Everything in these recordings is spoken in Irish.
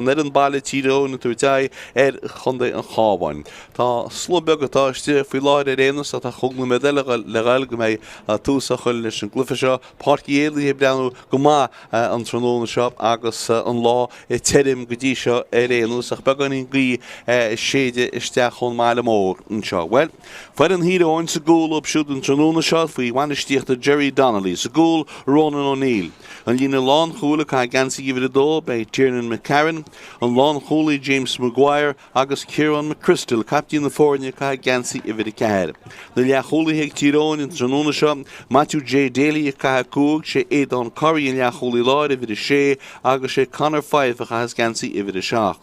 An fhoireann baile Tír Eoghain ag tabhairt aghaidh ar Chontae an Chabháin. Tá slua beag atá istigh faoi láthair ar aon nós ach tá chúig nóiméad eile le ghoil go mbeidh tús á chur leis an gcluiche seo. Páirc Uí Éalaithe ag breathnú go maith an tráthnóna seo agus an lá tirim go dtí seo ar aon nós ach beagáinín gaoth ag séideadh isteach ón mbaile mór anseo. Bhuel, foireann Thír Eoghain sa gcúl dóibh siúd an tráthnóna seo faoi bhainistíocht Gerry Donnelly. Sa gcúl, Ronan O'Neill. An líne lánchúil ag caitheamh geansaí uimhir 2, beidh Tiernan McCarron, an lánchúlaí James Maguire agus Ciarán McCrystal, caiptín na foirne, ag caitheamh geansaí uimhir 4. Na leathchúlaithe ag Tír Eoghain an tráthnóna seo, Matthew J Daly ag caitheamh 5, sé Aodán Corry an leathchúlaí láir, uimhir 6, agus sé Conor Fyfe a chaitheas geansaí uimhir 7.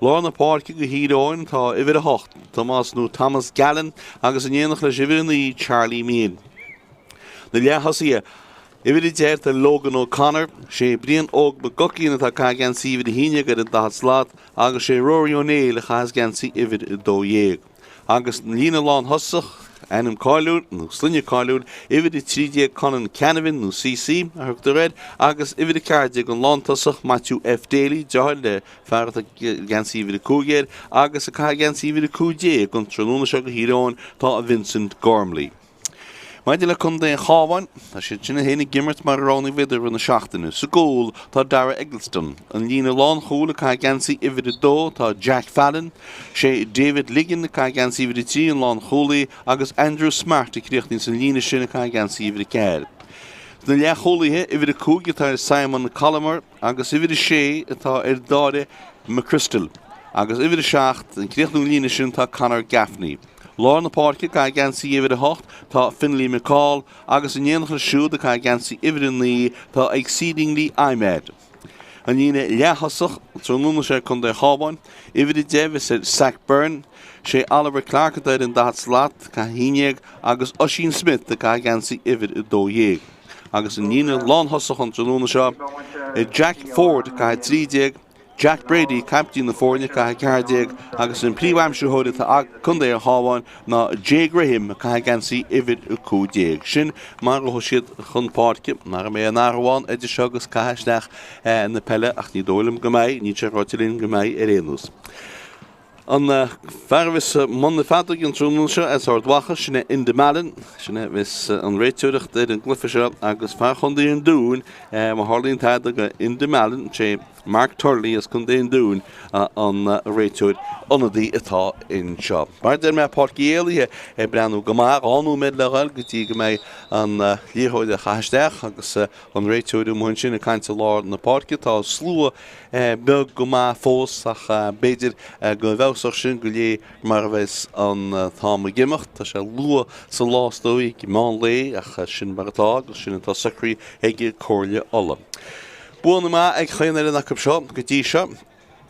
Lár na páirce do Thír Eoghain tá uimhir 8, Tomás nó Thomas Gallen agus in éineacht leis uimhir 9, Charlie Meehan. Na leath-thosaithe, Uimhir 10 tá Logan O'Connor, sé Brian Óg Mac Guckian atá ag caitheamh geansaí uimhir 11 ar an daichead slat agus sé Rory Ó Néill a chaitheas geansaí uimhir 12. Agus an líne lánthosach, ainm cáiliúil, nó sloinne cáiliúil, uimhir 13 Conan Canavan, nó CC a thugtar air, agus uimhir 14 an lántosach Matthew F Daly, deartháir le fear atá geansaí uimhir 5 air, agus ag caitheamh geansaí uimhir 15 an tráthnóna seo do Thír Eoghain tá Vincent Gormley. Maidir le Contae an Chabháin, tá siad sin féin ag imirt mar a roghnaigh iad i rith na seachtaine. Sa gcúl, tá Darragh Eggleston. An líne lánchúil ag caitheamh geansaí uimhir 2, tá Jack Fallon. Sé David Ligon ag caitheamh geansaí uimhir 3, an lánchúlaí, agus Andrew Smart a chríochnaíonn an líne sin ag caitheamh geansaí uimhir 4. Sna leathchúlaithe, uimhir 5 atá ar Simon Collimer agus uimhir 6 atá ar Dáire McChrystal. Agus uimhir 7, ag críochnú an líne sin, tá Conor Gaffney. Lár na páirce, ag caitheamh geansaí uimhir 8, tá Finlay McCall agus in éineacht leis siúd ag caitheamh geansaí uimhir 9, tá Exceedingly Ahmed. An líne leath-thosach, tráthnóna seo ag Contae an Chabháin, uimhir 10 bheas ar Zach Byrne, sé Oliver Clarke atá ar an daichead slat, ag caitheamh 11, agus Oisín Smith ag caitheamh geansaí uimhir 12. Agus an líne lánthosach an tráthnóna seo, Jack Ford ag caitheamh 13, Jack Brady, caiptín na foirne, caitheamh 14, agus an príomhaimsitheoir atá ag Contae an Chabháin ná Jay Graham, ag caitheamh geansaí uimhir 15. Sin mar a ghabhfaidh siad chun páirce. Mara mbeidh aon athrú ann idir seo agus caitheamh isteach na peile, ach ní dóigh liom go mbeidh, níl sé ráite linn go mbeidh ar aon nós. An fear a bheas i mbun na feadóige an tráthnóna seo as Ard Mhacha, sin é Enda Mallon, sin é a bheas an réiteoireacht ar an gcluiche seo agus fear Chontae an Dúin, má tharlaíonn tada do Enda Mallon, sé Mark Turley as Contae an Dúin an réiteoir ionadaí atá anseo. Mar a deir mé, Páirc Uí Éalaithe ag breathnú go maith, 2 nóiméad le dhul go dtí go mbeidh an liathróid á chaitheamh isteach agus an réiteoir amuigh ansin ag caint i lár na páirce. Tá slua beag go maith fós ach b'fhéidir go bhfeabhsódh sin go léir mar a bheas an t-am ag imeacht. Tá sé luath sa lá is dóigh, ag meán lae, ach sin mar atá agus sin atá socraithe ag Comhairle Uladh. Buanna maith ag chaon fhoireann acu seo go dtí seo.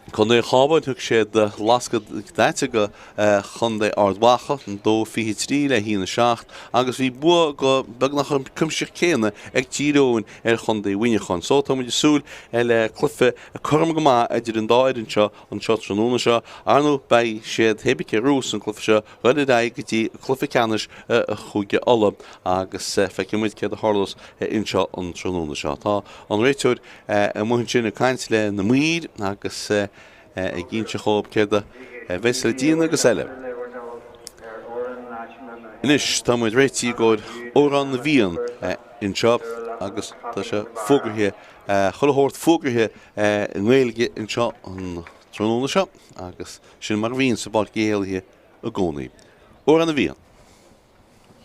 Contae an Chabháin, thug siad lascadh daite go Chontae Ard Mhacha, 2-23 le 1-7, agus bhí bua go beagnach an cuimsitheach céanna ag Tír Eoghain ar Chontae Mhuineacháin. So tá muid ag súil le cluiche cothrom go maith idir an dá fhoireann seo anseo tráthnóna seo. Ar ndóigh beidh siad pé bith cé a ghnóthós an cluiche seo dul ar aghaidh go dtí cluiche ceannais Chúige Uladh agus feicfidh muid céard a tharlós anseo an tráthnóna seo. Tá an réiteoir amuigh ansin ag caint le na maoir agus ag inse dhóibh céard a bheas le déanamh agus eile. Anois tá muid réitithe i gcomhair Amhrán na bhFiann anseo agus tá sé fógraithe, chuile shórt fógraithe i nGaeilge anseo an tráthnóna seo agus sin mar a bhíonn sa bPáirc Uí Éalaithe i gcónaí. Amhrán na bhFiann.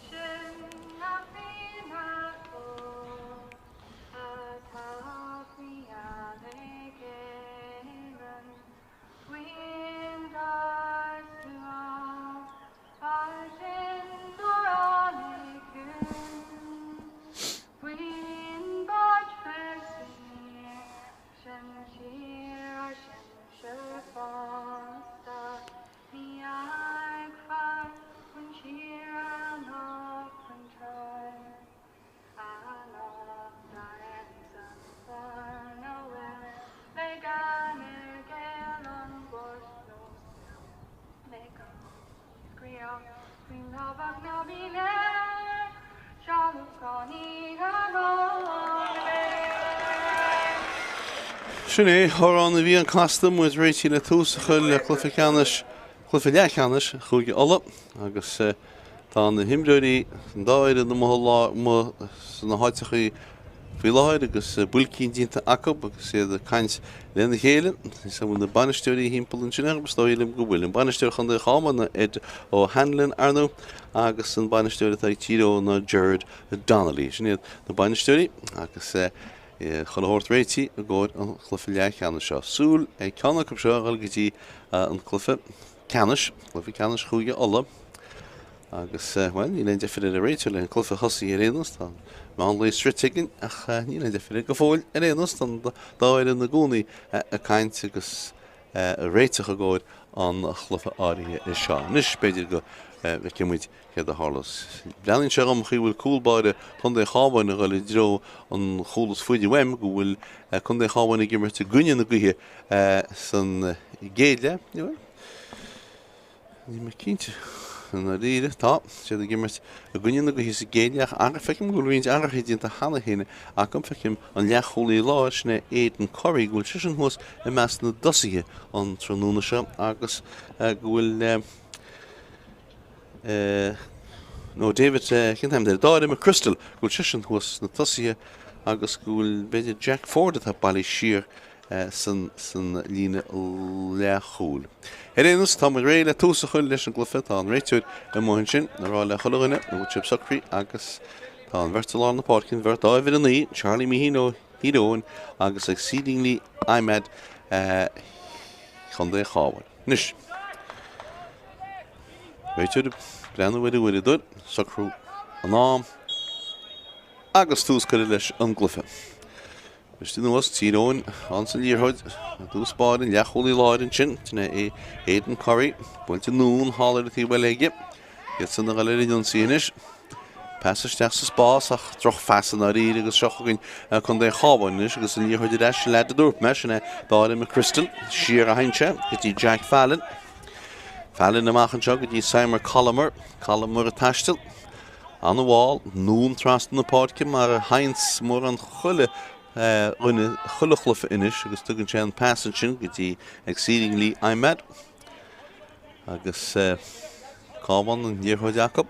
Sin na fianna óga. Atá fiáin ag Éirinn faoin dár suan ansin nuair tháinig thú faoin bpáirc saor sin tír ár sinsear fosta ní fhágfar an tír. Sin é, Amhrán na bhFiann casta, muid réitithe le tús a chur le cluiche ceannais, cluiche leathcheannais Chúige Uladh agus tá na himreoirí an dá fhoireann amuigh amuigh sna háiteachaí faoi láthair agus builcín déanta acu agus iad ag caint lena chéile. Is an bhfuil na bainisteoirí thimpeall ansin orthu? Is dóigh liom go bhfuil. An bainisteoir Chontae an Chabháin ná Ed O'Hanlon, ar ndóigh, agus an bainisteoir atá ag Tír Eoghain ná Gerard Donnelly. Sin iad na bainisteoirí agus chuile shórt réitithe i gcomhair an chluiche leathcheannais seo. Súil ag ceann acu seo a dhul go dtí an cluiche ceannais, cluiche ceannais Chúige Uladh. Agus, bhuel, níl aon deifir ar an réiteoir le an cluiche a thosaí ar aon nós. Tá an meán lae sroichte againn ach níl aon deifir air go fóill ar aon nós. Tá an dá fhoireann i gcónaí ag caint agus ag réiteach i gcomhair an chluiche áirithe seo. Anois, b'fhéidir go bhfeicfidh muid céard a tharlós. Breathnaíonn sé dhom chaoi bhfuil cúl báire Chontae an Chabháin ag dul i dtreo an chúl is faide uaim, go bhfuil Contae an Chabháin ag imirt i gcoinne na gaoithe san gcéad leath. Níl mé cinnte i ndáiríre. Tá siad ag imirt i gcoinne na gaoithe sa gcéad leath ach feicim go bhfuil roinnt athruithe déanta cheana féin acu. Feicim an leathchúlaí láir, sin é Aidan Curry, go bhfuil seisean thuas i measc na dtosaithe an tráthnóna seo agus go bhfuil nó David, cén t-ainm air, Dáire McChrystal, go bhfuil seisean thuas sna tosaithe agus go bhfuil b'fhéidir Jack Ford atá bailithe siar san líne leathchúil. Ar aon nós, tá muid réidh le tús a chur leis an gcluiche. Tá an réiteoir amuigh ansin ag rá le chuile dhuine an bhfuil sibh socraithe agus tá an bheirt i lár na páirce, an bheirt uimhir 9, Charlie Meehan ó Thír Eoghain agus Exceedingly Ahmed Chontae an Chabháin. Anois, réiteoir ag breathnú ar a uaireadóir, socrú an am agus tús curtha leis an gcluiche. Briste anuas, Tír Eoghain ins an liathróid i dtús báire, an leathchúlaí láir ansin, sin é Aidan Curry, buailte anonn thall ar an taobh eile aige. Iad san ag dul ar an ionsaí anois. Pas isteach sa spás ach drochphas i ndáiríre agus seo chugainn Contae an Chabháin anois agus an liathróid ar ais, an leaid a dúirt mé, sin é Dáire McChrystal. Siar a théann sé go dtí Jack Fallon. Fallon amach anseo go dtí Simon Collimer. Collimer ag taisteal. An-mhall, anonn trasna na páirce mar a théanns mórán chuile dhuine chuile chluiche anois agus tugann sé an pas ansin go dtí Exceedingly Ahmed agus Cabhán an liathróid acu.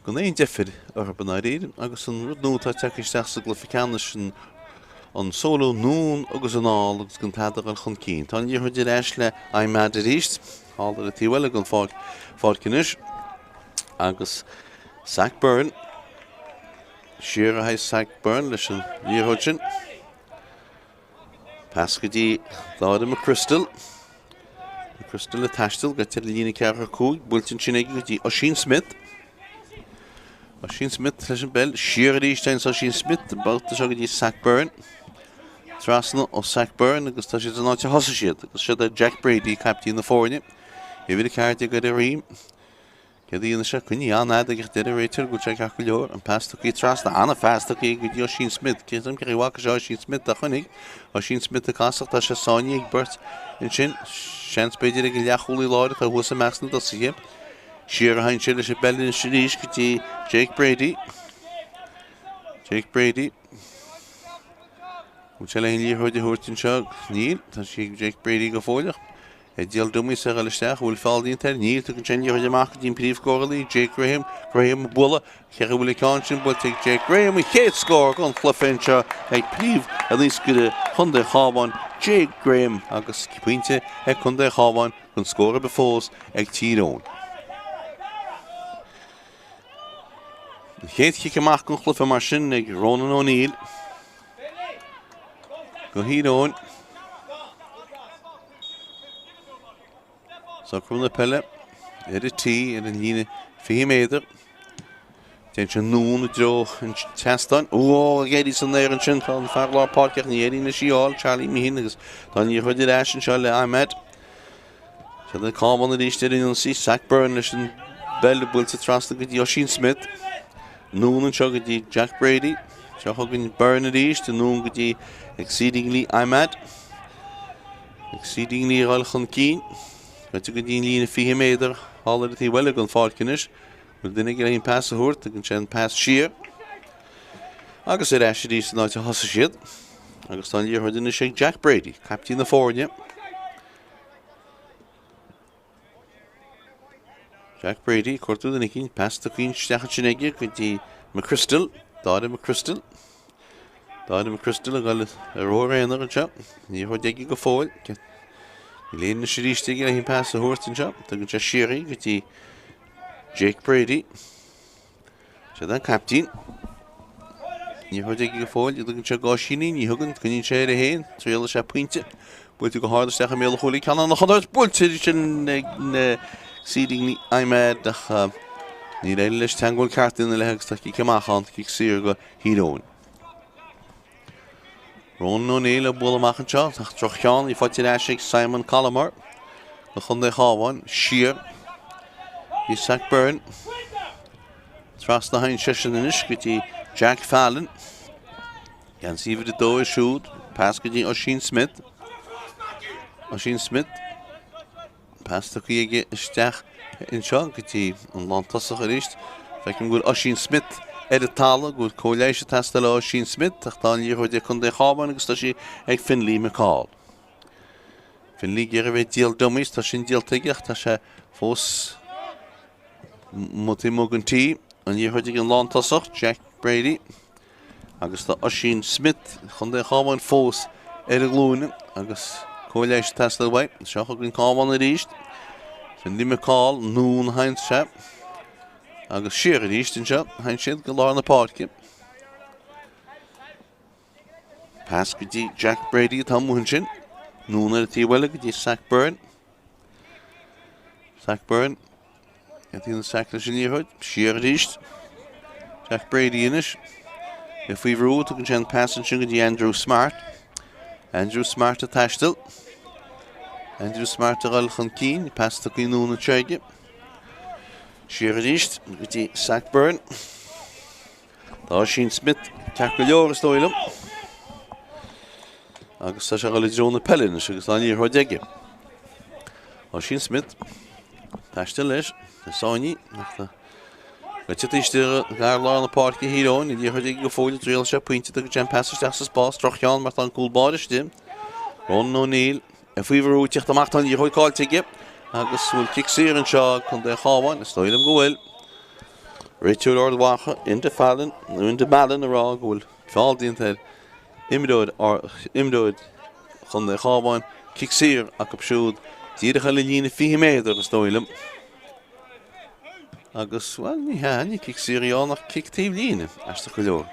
Gan aon deifir orthu i ndáiríre agus an rud nua atá tagtha isteach sa gcluiche ceannais an an solo anonn agus anall agus gan tada a dhul chun cinn. Tá an liathróid ar ais le Ahmed arís. Thall ar an taobh eile den pháirc anois agus Zach Byrne siar a théann Zach Byrne leis an liathróid sin. Pas go dtí Dáire McChrystal. McChrystal ag taisteal go dtí líne 4-5, buailte ansin aige go dtí Oisín Smith. Oisín Smith leis an bpeil, siar arís téann Oisín Smith, an babhta seo go dtí Zach Byrne. Trasna ó Zach Byrne agus tá siad san áit a thosaigh siad agus siod é Jack Brady, caiptín na foirne. Uimhir 14 ar a dhroim. Céard a dhéanfaidh sé? Coinnithe an-fhada ag deir an réiteoir go bhfuil sé ceart go leor. An pas tugtha trasna, an-phas tugtha go dtí Oisín Smith. Cé an bhfaca sé Oisín Smith a choinnigh Oisín Smith ag casadh, tá sé sáinnithe ag beirt ansin. Seans b'fhéidir ag an leathchúlaí láir atá thuas i measc na dtosaithe. Siar a théann sé leis an bpeil anois arís go dtí Jake Brady. Jake Brady. Bhfuil sé le an liathróid a thabhairt anseo? Níl. Tá sí ag Jake Brady go fóilleach. Eddie Dummy ag dul isteach, an bhfuil feall déanta air? Níl, tugann sé an liathróid amach go dtí an príomhscórálaí, Jake Graham. Graham ag bualadh. Cé go bhfuil an ceann sin buailte ag Jake Graham, an chéad scór den chluiche anseo ag príomh-naoscaire Chontae an Chabháin, Jake Graham, agus pointe ag Contae an Chabháin gan scór ar bith fós ag Tír Eoghain. An chéad chic amach den chluiche mar sin ag Ronan O'Neill do Thír Eoghain. Socrú na peile ar an tí ar an líne 20 méadar. Téann sé anonn i dtreo an tseastáin. Ó, ag éirí san aer ansin tá an fear lár páirce ach ní éiríonn leis í a fháil, Charlie Meehan agus tá an liathróid ar ais anseo le Ahmed. Siad an Cabhán arís ar an ionsaí. Zach Byrne leis an bpeil buailte trasna go dtí Oisín Smith. Anonn anseo go dtí Jack Brady. Seo chugainn Byrne arís, anonn go dtí Exceedingly Ahmed. Exceedingly ag dul chun cinn. Gaibhte go dtí an líne 20 méadar thall ar an taobh eile den pháirc anois. Bhfuil duine ag iarraidh an pas a thabhairt, tugann sé an pas siar. Agus ar ais arís san áit a thosaigh siad. Agus tá an liathróid anois ag Jack Brady, caiptín na foirne. Jack Brady, cuartú duine éicint, pas tugtha isteach ansin aige go dtí McChrystal, Dáire McChrystal. Dáire McChrystal ag dul ar thóir aonair anseo. Liathróid aige go fóill. Níl aon anois arís aige le an pas a thabhairt anseo. Tugann sé siar í go dtí Jake Brady. Siad an caiptín. Liathróid aige go fóill, an dtugann sé go Oisín í, ní thugann, coinníonn sé air féin, triailfidh sé pointe. Buailte go hard isteach i mbéal an chúil ag ceann an chontúirt, buailte sin ag na Exceedingly Ahmed ach níor éirigh leis teagmháil ceart ina leith agus tá cic amach ann, cic saor go Thír Eoghain. Ronan O'Neill ag bualadh amach anseo, ach droch-cheann, í faighte ar ais ag Simon Collimer do Chontae Chabháin, siar go Zach Byrne. Trasna a théann seisean anois go dtí Jack Fallon. Geansaí uimhir 2 air siúd, pas go dtí Oisín Smith. Oisín Smith. Pas tugtha aige isteach anseo go dtí an lántosach arís. Feicim go bhfuil Oisín Smith ar an talamh, go bhfuil cóir leighis ag teastáil ó Oisín Smith ach tá an liathróid ag Contae Chábháin agus tá sí ag Finlay McCall. Finlay ag iarraidh a bheith ag díol dummies, tá sin díolta aige ach tá sé fós taobh amuigh den tí. An liathróid ag an lántosach, Jack Brady. Agus tá Oisín Smith, Chontae Chábháin fós ar a ghlúine agus cóir leighis ag teastáil uaidh. Seo chugainn Cabhán arís. Finlay McCall, anonn a théann sé. Agus siar arís anseo, théann siad go lár na páirce. Pas go dtí Jack Brady atá amuigh ansin. Anonn ar an taobh eile go dtí Zach Byrne. Zach Byrne. Aontaíonn Zach leis an liathróid. Siar arís. Jack Brady anois. É faoi bhrú, tugann sé an pas ansin go dtí Andrew Smart. Andrew Smart ag taisteal. Andrew Smart ag dul chun cinn, pas tugtha anonn anseo aige. Siar arís go dtí Zach Byrne. Tá Oisín Smith ceart go leor is dóigh liom. Agus tá sé ag dul i dtreo na peile anois agus tá an liathróid aige. Oisín Smith taisteal leis, na sáinní Goitse istigh gar lár na páirce Thír Eoghain, an liathróid aige go fóill, triailfidh sé pointe tugann sé an pas isteach sa spás, droch-cheann mar tá an cúl báire istigh. Ronan O'Neill é faoi bhrú teacht amach tá an liathróid caillte aige agus bhfuil cic saor anseo ag Contae an Chabháin, is dóigh liom go bhfuil. Réiteoir Ard Mhacha, Enda Fallon, nó Enda Mallon ag rá go bhfuil feall déanta ar imreoir imreoir Chontae Chabháin, cic saor acu siúd díreach ar an líne 20 méadar is dóigh liom. Agus, bhuel, ní hea, ní cic saor í ann ach cic taobh líne, aisteach go leor.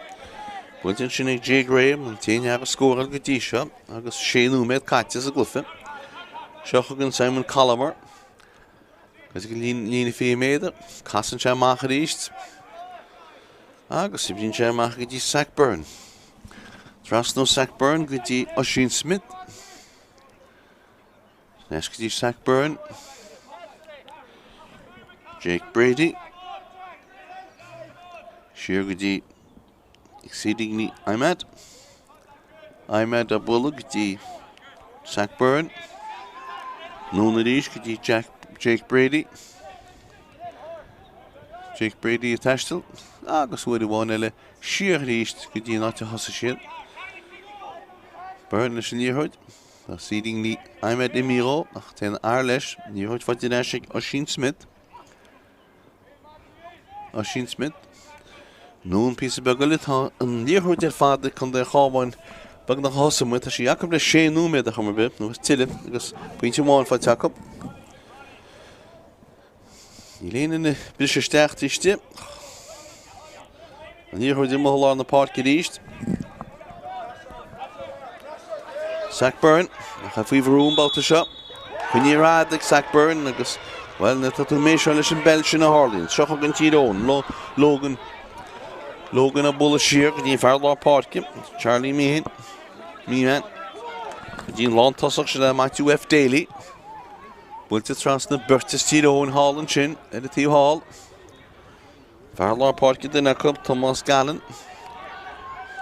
Buailte ansin ag Jay Graham, an t-aon fhear a scóráil go dtí seo agus sé nóiméad caite sa gcluiche. Seo chugainn Simon Collimer. Agus ag líne 20 méadar, casann sé amach arís agus oibríonn sé amach go dtí Zach Byrne. Trasna ó Zach Byrne go dtí Oisín Smith. Anois go dtí Zach Byrne. Jake Brady. Siar go dtí Exceedingly Ahmed. Ahmed á bualadh go dtí Zach Byrne. Anonn arís go dtí Jack, Jake Brady. Jake Brady ag taisteal agus uair amháin eile siar arís go dtí an áit a thosaigh siad. Byrne leis an liathróid. Tá Exceedingly Ahmed imithe dhó ach téann fhear leis. Liathróid faighte ar ais ag Oisín Smith. Oisín Smith. Anonn píosa beag eile tá an liathróid ar fad ag Contae an Chabháin beagnach ó thosaigh muid. Tá sí acu le sé nóiméad ar chuma ar bith nó is tuilleadh agus pointe amháin faighte acu. Níl aon duine ag briseadh isteach taobh istigh. An liathróid amuigh i lár na páirce arís. Zach Byrne, ach é faoi bhrú an babhta seo. Coinnithe ar fad ag Zach Byrne agus, bhuel, nuair atá tú méiseáil leis an bpeil sin a tharlaíonn. Seo chugainn Tír Eoghain, Logan, Logan ag bualadh siar go dtí an fear lár páirce, Charlie Meehan, Meehan, go dtí an lántosach sin é Matthew F. Daly. Buailte trasna beirt as Tír Eoghain thall ansin ar an taobh thall. Fear lár páirce duine acu, Tomás Gallen.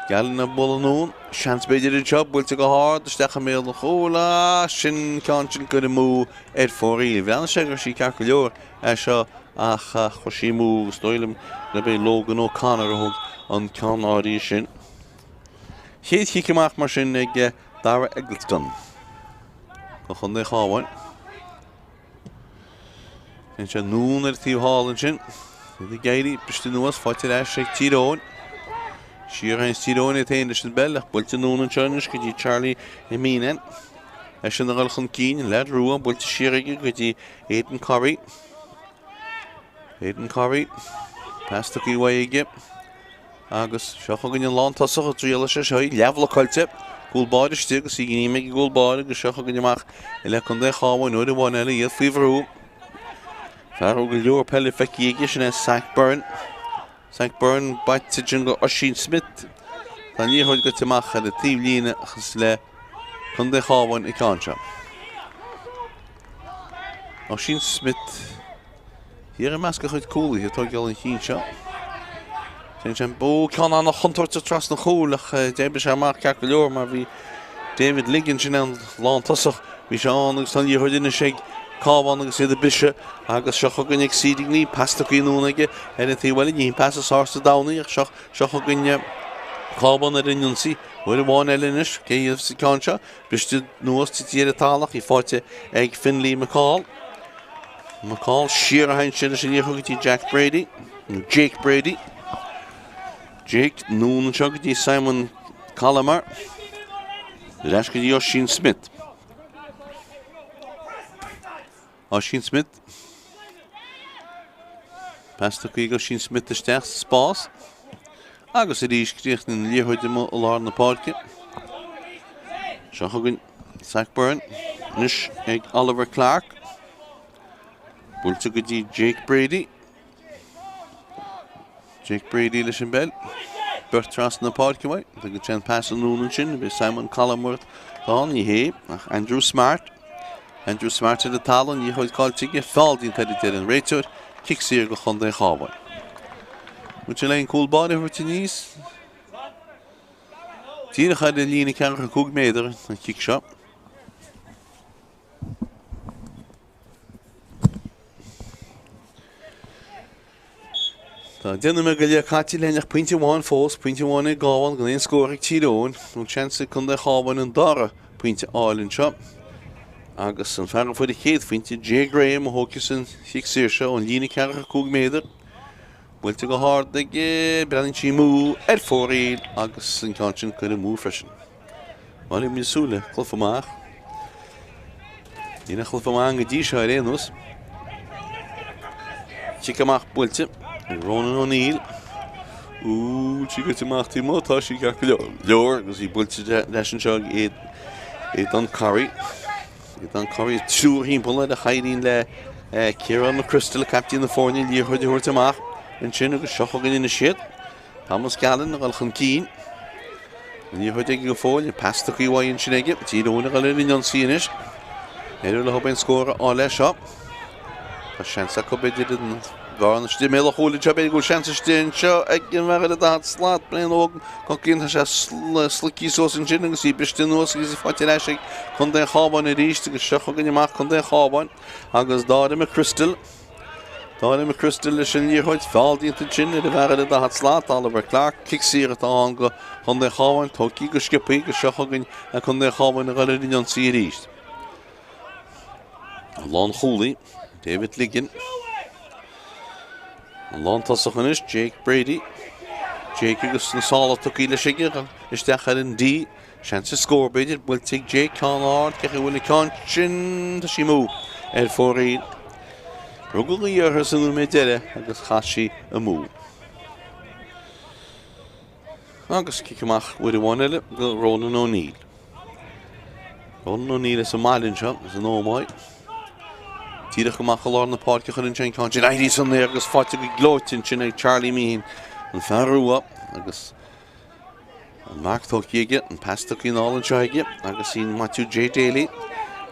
Gallen ag bualadh anonn. Seans b'fhéidir anseo, buailte go hard isteach i mbéal an chúil. Ah, sin ceann sin curtha amú ar fóraoil. Bhreathnaigh sé go raibh sí ceart go leor é seo ach chuir sí amú agus dóigh liom gurb é Logan O'Connor a thóg an ceann áirithe sin. Chéad chic amach mar sin ag Dara Eggleston do Chontae an Chabháin. Téann sé anonn ar an taobh thall ansin. Iad ag éirí, briste anuas, faighte ar ais ag Tír Eoghain. Siar a théanns Tír Eoghain iad féin leis an bpeil ach buailte anonn anseo anois go dtí Charlie Meenan. Eisean ag dul chun cinn, an leaid rua, buailte siar aige go dtí Aidan Corry. Aidan Corry, pas tugtha uaidh aige. Agus seo chugainn an lántosach ag triail leis seo, leathbhlocáilte, cúl báire istigh agus í gníomh ag an gcúl báire agus seo chugainn amach i leith Contae an Chabháin uair amháin eile iad faoi bhrú. Fear a bhfuil go leor peile feicthe aige sin é Zach Byrne. Zach Byrne faighte ansin go Oisín Smith. Tá an liathróid gaibhte amach ar an taobhlíne agus le Contae an Chabháin an ceann seo. Oisín Smith. Thiar i measc a chuid cúlaithe ag tógáil an chinn seo. Téann sé ó ceann an-chontúirteach trasna an chúil ach d'oibrigh sé amach ceart go leor mar bhí David Liggins sin an lántosach. Bhí sé ann agus tá an liathróid anois ag Cabhán agus iad ag briseadh agus seo chugainn ag C. Digney, pas tugtha anonn aige ar an taobh eile. Ní an pas is fearr sa domhan ach seo seo chugainn Cabhán ar an ionsaí. Uair amháin eile anois, cé hiad sa ceann seo? Briste anuas tite ar an talamh ach í faighte ag Finlay McCall. McCall siar a théann sé leis an liathróid go dtí Jack Brady, nó Jake Brady. Jake anonn anseo go dtí Simon Collimer. Ar ais go dtí Oisín Smith. Oisín Smith. Pas tugtha ag Oisín Smith isteach sa spás. Agus arís críochnaíonn an liathróid amuigh i lár na páirce. Seo chugainn Zach Byrne. Anois ag Oliver Clark. Buailte go dtí Jake Brady. Jake Brady leis an bpeil. Beirt trasna na páirce uaidh. Tugann sé an pas anonn ansin. Bhí Simon Collimer ann, ní hé, ach Andrew Smart. Andrew Smart ar an talamh, an liathróid caillte aige. Feall déanta air a deir an réiteoir. Cic saor go Chontae an Chabháin. Bhfuil sé le an cúl báire a thabhairt aníos? Díreach ar an líne 45 méadar an cic seo. Tá 10 nóiméad go leith caite le ach pointe amháin fós, pointe amháin ag an gCabhán gan aon scór ag Tír Eoghain. An seans ag Contae an Chabháin an dara pointe a fháil anseo. Agus an fear a fuair a chéad phointe, Jay Graham, a thógfas an chic saor seo ón líne 45 méadar. Buailte go hard aige, breathnaíonn sí amú ar fóraoil agus an ceann sin curtha amú freisin. Bhuel, bhí súil le cluiche maith. Níl aon chluiche maith ann go dtí seo ar aon nós. Cic amach buailte ag Ronan O'Neill. Úúú, sí goite amach taobh amuigh, tá sí ceart go leor agus í buailte leis anseo ag Aidan Corry. Aidan Corry triúr thimpeall air ach éiríonn le Ciarán McChrystal, captaen na foirne, liathróid a thabhairt amach ansin agus seo chugainn anois iad. Thomas Gallen ag dul chun cinn. An liathróid aige go fóill, an pas tugtha uaidh ansin aige. Tír Eoghain ag dul ar an ionsaí anois. Éireoidh leo aon scór a fháil leis seo. Tá seans acu b'fhéidir an bhearna istigh i mbéal an chúil anseo, b'fhéidir go bhfuil seans istigh anseo ag an bhfear ar an daichead slat, Brian Óg Cockayne, tá sé slogtha suas ansin agus í briste anuas agus í faighte ar ais ag Contae an Chabháin arís agus seo chugainn amach Contae an Chabháin agus Dáire McChrystal. Dáire McChrystal leis an liathróid, feall déanta ansin ar an bhfear ar an daichead slat, Oliver Clarke, cic saor atá ann go Chontae an Chabháin, tógtha go sciobtha agus seo chugainn Contae an Chabháin ag dul ar an ionsaí arís. An lánchúlaí, David Liggin. An lántosach anois, Jake Brady. Jake agus na sála tugtha leis aige isteach ar an D. Seans ar scór, b'fhéidir, buailte ag Jake, ceann ard, cé chaoi bhfuil an ceann sin, tá sí amú ar fóraoil. Rugadh í uirthi sa nóiméad deiridh agus chaith sí amú. Agus cic amach uair amháin eile go Ronan O'Neill. Ronan O'Neill as an mbaile anseo, as an Ómaigh. Díreach amach i lár na páirce a chuireann sé an ceann sin éirithe san aer agus faighte go gleoite ansin ag Charlie Meehan, an fear rua, agus An marc tógtha aige, an pas tugtha anall anseo aige agus sin Matthew J Daly.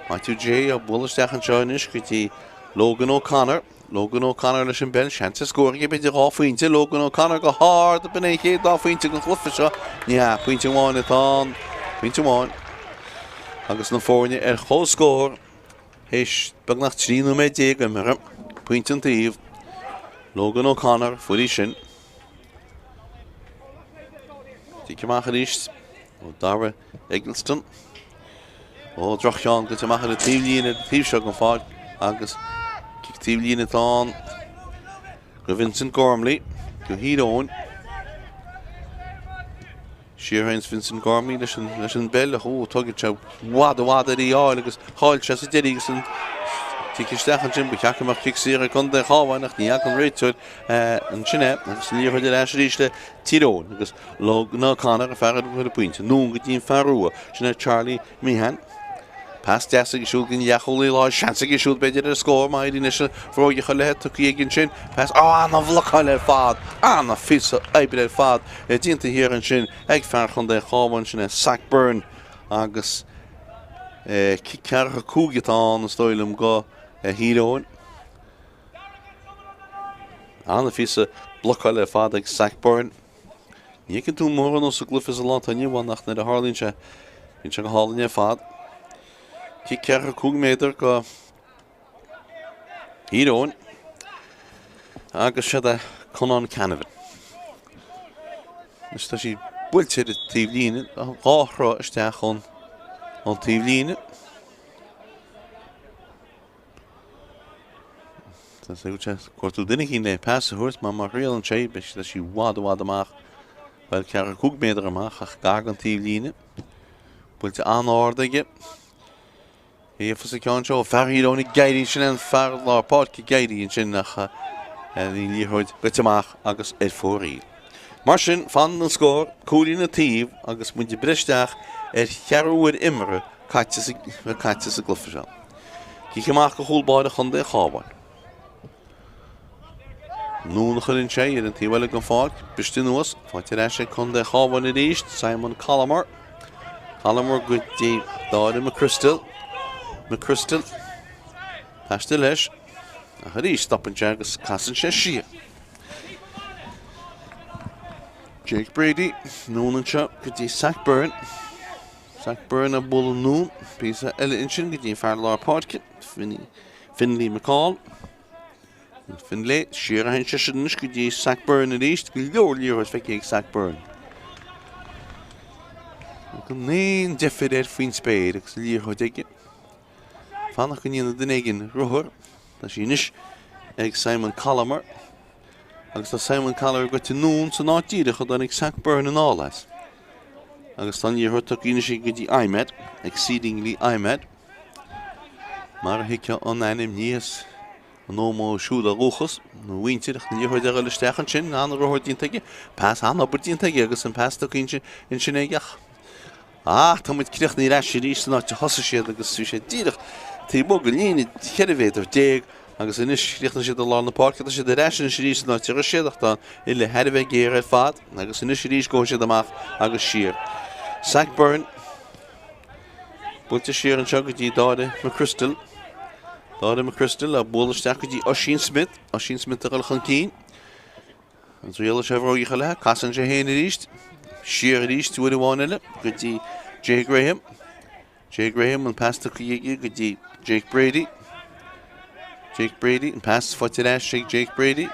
Matthew J á bualadh isteach anseo anois go dtí Logan O'Connor. Logan O'Connor leis an bpeil, seans ar scór aige b'fhéidir dhá phointe. Logan O'Connor go hard, b'in é an chéad dá phointe den chluiche seo. Ní hea, pointe amháin atá ann. Pointe amháin. Agus na foirne ar comhscór théis beagnach 13 nóiméad imeartha. Pointe an taobh. Logan O'Connor, fuair í sin. Cic amach arís. Ó Dara Eggleston. Ó droch-cheann goite amach ar an taobhlíne ar an taobh seo den pháirc agus cic taobhlíne atá ann go Vincent Gormley go Thír Eoghain. Siar a théanns Vincent Gormley leis an, leis an bpeil ach ó, tógann sé i bhfad i bhfad air í a fháil agus chaill sé sa deireadh agus an cic isteach ansin. Ba cheart go mbeadh cic saor ag contae an Chabháin ach ní fhaca an réiteoir ansin é agus an liathróid ar ais arís le Tír Eoghain agus Logan O'Connor an fear ar an bpointe. Anonn go dtí an fear rua, sin é Charlie Meehan. Pas deas aige siúd don leathchúlaí láir, seans aige siúd b'fhéidir ar scór má éiríonn leis an bhróig a chur léi, tugtha aige ansin. Pas, ó, ana-bhlocáil ar fad, ana-phíosa oibre ar fad déanta thiar ansin ag fear Chontae an Chabháin, sin é Zach Byrne agus cic ceathracha 5 atá ann is dóigh liom go Thír Eoghain. Ana-phíosa blocáil ar fad ag Zach Byrne. Ní fheiceann tú mórán sa gcluiche sa lá atá inniu ann ach nuair a tharlaíonn sé, bíonn sé go hálainn ar fad. Cic 45 méadar go Thír Eoghain agus siod é Conán Canavan. Anois tá sí buailte ar an taobhlíne, dhá throigh isteach ón taobhlíne. Tá sé ag cuartú duine éicint le pas a thabhairt mar má thriaileann sé, beidh sí i bhfad i bhfad amach, bhuel, 45 méadar amach ach gar don taobhlíne. Buailte an-ard aige. Éifeas an ceann seo, fear Thír Eoghain ag éirí, sin an fear lár páirce ag éirí ansin ach bhí an liathróid goite amach agus ar fóraoil. Mar sin, fanann an scór, cúilín an taobh agus muid ag breith isteach ar cheathrú uair imeartha caite sa gcluiche seo. Cic amach go chúl báire Chontae an Chabháin. Anonn a chuireann sé ar an taobh eile den pháirc, briste anuas, faighte ar ais ag Contae an Chabháin arís, Simon Collimer. Collimer go dtí Dáire McChrystal. McChrystal taistil leis, ach arís stopann sé agus casann sé siar. Jake Brady, anonn anseo go dtí Zach Byrne. Zach Byrne ag bualadh anonn, píosa eile ansin go dtí an fear lár páirce, Finlay McCall. Finlay, siar a théann seisean anois go dtí Zach Byrne arís, go leor liathróid feicthe ag Zach Byrne. Gan aon deifir air faoin spéir agus an liathróid aige. Fanacht go ndéanfaidh duine éigin ruathar. Tá sí anois ag Simon Collimer. Agus tá Simon Collimer goite anonn san áit díreach a dtáinig Zach Byrne anall as. Agus tá an liathróid tugtha anois go dtí Ahmed, Exceedingly Ahmed. Mar a thuigfeá ón ainm ní as an Ómaigh siúd ó dhúchas, nó a mhuintir, ach an liathróid ag dul isteach ansin, an-ruathar déanta aige, pas an-obair déanta aige agus an pas tugtha ansin aige ach Ach tá muid críochnaithe ar ais arís san áit a thosaigh siad agus bhí sé díreach taobh amuigh den líne 14 mhéadar agus anois chríochnaigh siad i lár na páirce. Tá siad ar ais anois arís san áit a raibh siad ach tá an uille thar a bheith géar ar fad agus anois arís gabhfaidh siad amach agus siar. Zach Byrne buailte siar anseo go dtí Dáire McChrystal. Dáire McChrystal á bualadh isteach go dtí Oisín Smith. Oisín Smith ag dul chun cinn. An dtriailfidh sé a bhróig a chur léi, casann sé féin arís, siar arís uair amháin eile go dtí Jay Graham. Jay Graham an pas tugtha aige go dtí Jake Brady. Jake Brady, an pas faighte ar ais ag Jake Brady.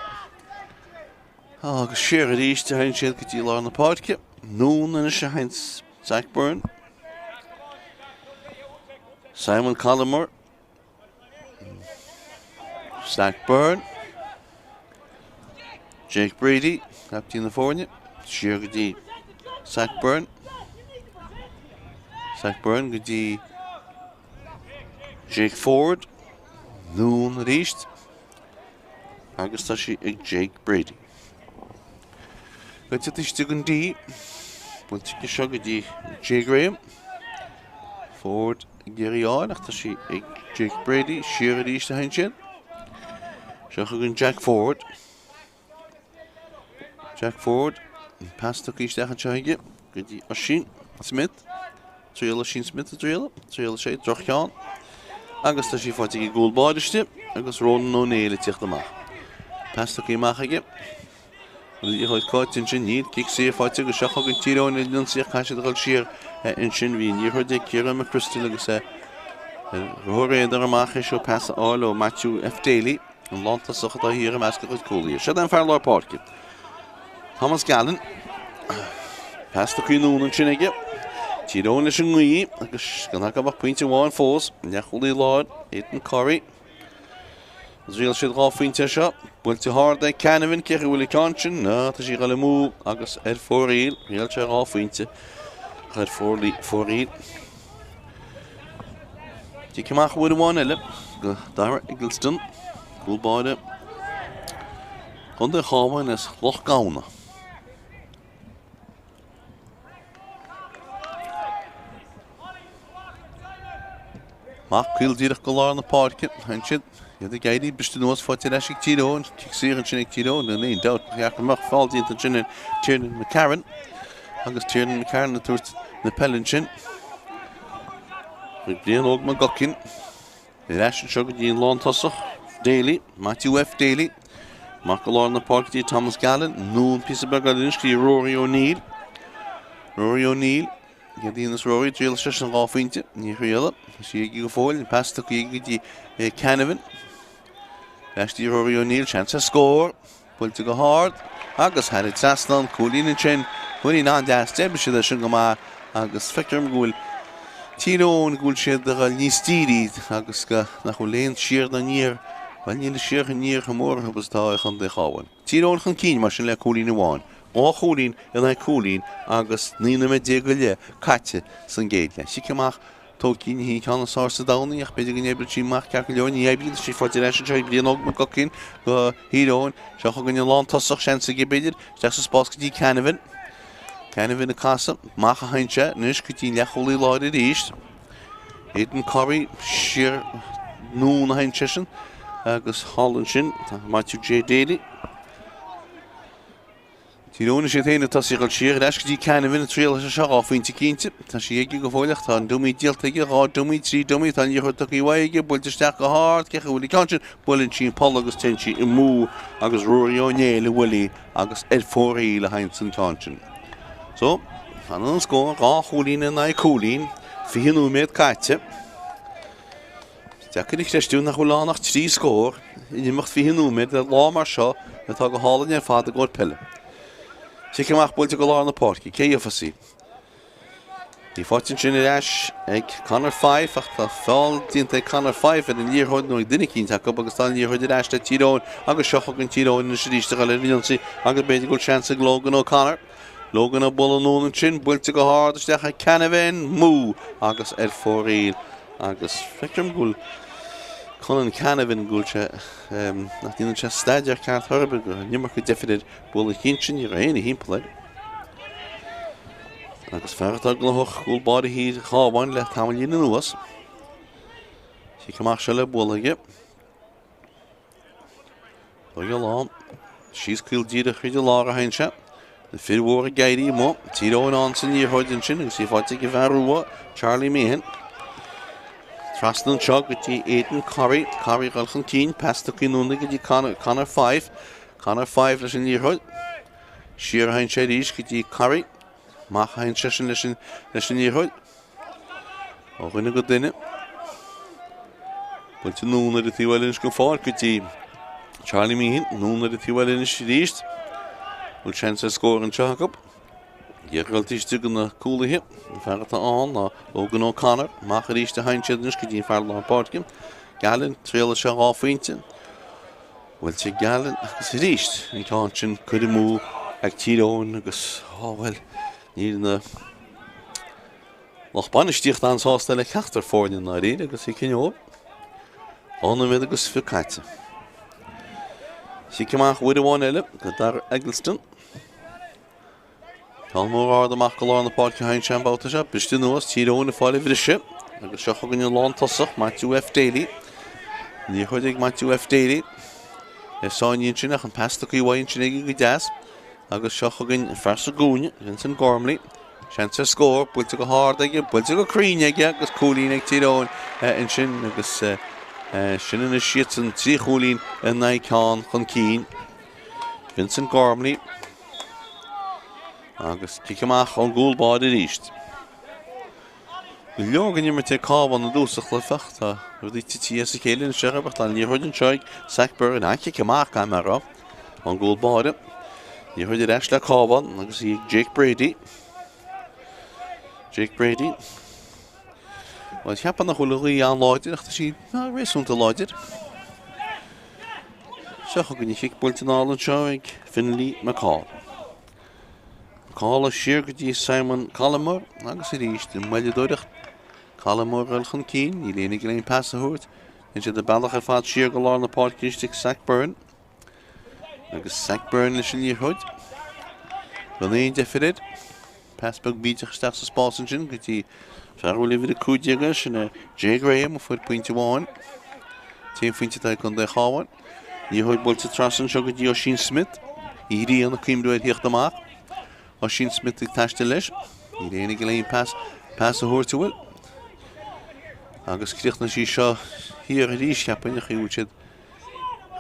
Agus siar arís a théann siad go dtí lár na páirce. Anonn anois a théann Zach Byrne. Simon Collimer. Zach Byrne. Jake Brady, captaen na foirne, siar go dtí Zach Byrne. Zach Byrne go dtí Jake Ford. Anonn arís. Agus tá sí ag Jake Brady. Goite istigh an D. Buailte aige seo go dtí Jay Graham. Ford ag iarraidh í a fháil ach tá sí ag Jake Brady. Siar arís a théann siad. Seo chugainn Jack Ford. Jack Ford. An pas tugtha isteach anseo aige go dtí Oisín Smith. Triail Oisín Smith a dtriail. Triail sé droch-cheann. Agus tá sí faighte ag an gcúl báire istigh agus Ronan Ó Néill ag tíocht amach. Pas tugtha amach aige. An liathróid caillte ansin, níl cic saor faighte agus seo chugainn Tír Eoghain ar an ionsaí ach caithfidh siad a dhul siar ansin. Bhí an liathróid ag Ciarán McChrystal agus é ar rothair amach é seo pas a fháil ó Matthew F. Daly, an lántosach atá thiar i measc a chuid cúlaithe. Seo é an fear lár páirce. Thomas Gallen. Pas tugtha anonn ansin aige. Tír Eoghain leis an ngaoth agus gan acu ach pointe amháin fós. Leathchúlaí láir, Aidan Corry. Thriail siad 2 phointe air seo. Buailte hard ag Canavan, cé a bhfuil an ceann sin? Ná, tá sí ag dul amú agus ar fóraoil. Thriail sé 2 phointe ach ar fóraoil. Cic amach uair amháin eile go Dara Eggleston, cúl báire Chontae an Chabháin as Loch Gamhna. Amach caol díreach go lár na páirce. Ansin, iad ag éirí briste anuas faighte ar ais ag Tír Eoghain. Cic saor ansin ag Tír Eoghain. Níl aon dabht ba cheart go mbeadh feall déanta ansin ar Tiernan McCarron. Agus Tiernan McCarron ag tabhairt na peile ansin. Chuig Brian Óg McGuckin. Ar ais anseo go dtí an lántosach, Daly, Matthew F. Daly. Amach go lár na páirce go dtí Thomas Gallen. Anonn píosa beag eile anois go dtí Rory O'Neill. Rory O'Neill. Céard a dhéanas Rory? Thriail seisean 2 phointe. Níor thriail. Tá sí aige go fóill. An pas tugtha aige go dtí Canavan. Ar ais go dtí Rory O'Neill. Seans ar scór. Buailte go hard agus thar an trasnán. Cúilín ansin. Cúilín an-deas. D'oibrigh siad air sin go maith agus feictear dom go bhfuil Tír Eoghain go bhfuil siad ag dul níos dírí agus go nach bhfuil aon siar ná aniar, bhuel níl siar aniar chomh mór orthu is atá i gContae an Chabháin. Tír Eoghain chun cinn mar sin le cúilín amháin. 2 chúilín in aghaidh cúilín agus 19 nóiméad go leith caite san gcéad leath. Cic amach tógtha, ní hí an ceann is fearr sa domhan í ach b'fhéidir go n-oibreoidh sí amach ceart go leor. Ní oibríonn sí faighte ar ais anseo ag Brian Óg McGuckin go Thír Eoghain. Seo chugainn an lántosach, seans aige b'fhéidir, isteach sa spás go dtí Canavan. Canavan ag casadh, amach a théann sé anois go dtí an leathchúlaí láir arís. Aidan Corry siar anonn a théann seisean agus thall ansin tá Matthew J Daly. Tír Eoghain is iad féin ag tosaí ag dul siar ar ais go dtí Canavan ag triail seo 2 phointe cinnte. Tá sí aige go fóill ach tá an dummy díolta aige, 2 dummy, 3 dummy, tá an liathróid tugtha uaidh aige, buailte isteach go hard, cé a bhfuil an ceann sin, buaileann sí an poll agus téann sí amú agus Ruairí Ó Néill a bhuail í agus ar fóraoil a théann an ceann sin. So, fanann an scór, 2 chúilín in aghaidh cúilín, 20 nóiméad caite. Deacair a chreistiúint nach bhfuil ann ach 3 scór in imeacht 20 nóiméad ar lá mar seo atá go hálainn ar fad i gcomhair peile. Cic amach buailte go lár na páirce, cé gheofas í? Í faighte ansin ar ais ag Conor Fife ach tá feall déanta ag Conor Fife ar an liathróid nó ag duine eicínt acu agus tá an liathróid ar ais le Tír Eoghain agus seo chugainn Tír Eoghain anois arís ag dul ar an ionsaí agus b'fhéidir go bhfuil seans ag Logan O'Connor. Logan ag bualadh anonn ansin, buailte go hard isteach ag Canavan, amú agus ar fóraoil agus feictear dom go bhfuil Conan Canavan go bhfuil sé nach ndéanann sé staidéar ceart ar bith go an iomarca deifir air bualadh an chinn sin, ní raibh éinne thimpeall air. Agus fear atá gnóthach cúl báire Thír Chábháin le tamaillín anuas. Cic amach seo le bualadh aige. Chuig a lán. Síos caol díreach thríd an lár a théann sé. Na fir mhóra ag éirí amuigh. Tír Eoghain ann san liathróid ansin agus í faighte ag an bhfear rua, Charlie Meehan. Trasna anseo go dtí Aidan Corry. Corry ag dul chun cinn. Pas tugtha anonn go dtí Conor, Conor Fife. Conor Fife leis an liathróid. Siar a théann sé arís go dtí Corry. Amach a théann seisean leis an, leis an liathróid. Ó dhuine go duine. Buailte anonn ar an taobh eile anois den pháirc go dtí Charlie Meehan. Anonn ar an taobh eile anois arís. Bhfuil seans ar scór anseo acu. Iarracht istigh go na cúlaithe. An fear atá ann ná Logan O'Connor. Amach arís a théann siad anois go dtí an fear lár páirce. Gallen, triail seo 2 phointe. Buailte Gallen agus arís an ceann sin curtha amú ag Tír Eoghain agus, á bhuel, níl na lucht bainistíochta an-sásta le ceachtar foirne i ndáiríre agus í cinneadh 2 nóiméad agus 20 caite. Cic amach uair amháin eile go Dara Eggleston. Ceann mór ard amach go lár na páirce a théann sé an babhta seo. Briste anuas, Tír Eoghain ag fáil an bhriseadh agus seo chugainn an lántosach, Matthew F. Daly. Liathróid ag Matthew F. Daly. É sáinnithe ansin ach an pas tugtha uaidh ansin aige go deas. Agus seo chugainn an fear sa gcúinne, Vincent Gormley. Seans ar scór, buailte go hard aige, buailte go cruinn aige agus cúilín ag Tír Eoghain ansin agus sin anois iadsan 3 chúilín in aghaidh ceann chun cinn. Vincent Gormley agus cic amach ón gcúl báire arís. Go leor den imirt ag Cabhán i dtús an chluiche ach tá rudaí tite as a chéile anois ach tá an liathróid anseo ag Zach Byrne. An-chic amach, caithfidh mé a rá, ón gcúl báire. Liathróid ar ais le Cabhán agus í ag Jake Brady. Jake Brady. Bhuel, cheapfá nach bhfuil an ghaoth an-láidir ach tá sí réasúnta láidir. Seo chugainn an chic buailte anall anseo ag Finlay McCall. McCall siar go dtí Simon Collymore agus arís i moilleadóireacht. Collymore ag dul chun cinn, níl éinne ag iarraidh aon pas a thabhairt. Déanann siad a bealach ar fad siar go lár na páirce arís ag Zach Byrne. Agus Zach Byrne leis an liathróid. Gan aon deifir air. Pas beag bídeach isteach sa spás ansin go dtí fear a bhfuil uimhir 15 air, sin é Jay Graham a fuair pointe amháin. T-aon phointe atá ag Contae an Chabháin. Liathróid buailte trasna anseo go dtí Oisín Smith. Uí Riain ag cuimhniú ar thíocht amach. Oisín Smith ag taisteal leis. Níl éinne ag iarraidh aon pas, pas a thabhairt an bhfuil. Agus críochnaigh sí seo thiar arís, cheapfainn, an chaoi a bhfuil siad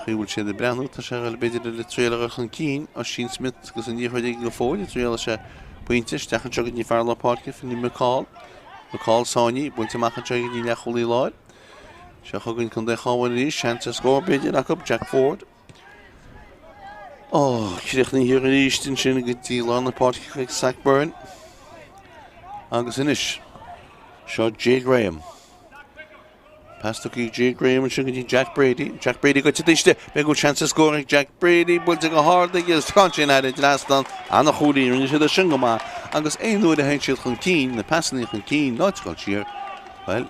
chaoi a bhfuil siad ag breathnú, tá sé ag dul b'fhéidir le triail a dhul chun cinn, Oisín Smith agus an liathróid aige go fóill, ag triail sé pointe, isteach anseo go dtí fear lár páirce, Finlay McCall. McCall sáinnithe, buailte amach anseo go dtí leathchúlaí láir. Seo chugainn Contae an Chabháin arís, seans ar scór b'fhéidir acu, Jack Ford. Ó, críochnaithe thiar arís ansin go dtí lár na páirce chuig Zach Byrne. Agus anois, seo Jay Graham. Pas tugtha ag Jay Graham ansin go dtí Jack Brady. Jack Brady goite istigh. B'fhéidir go bhfuil seans ar scór ag Jack Brady. Buailte go hard aige agus tagann sé thar an dtrasnán. Ana-chúilín, rinne siad é sin go maith. Agus aon uair a théann siad chun cinn, na pasannaí chun cinn, in áit dul siar, bhuel,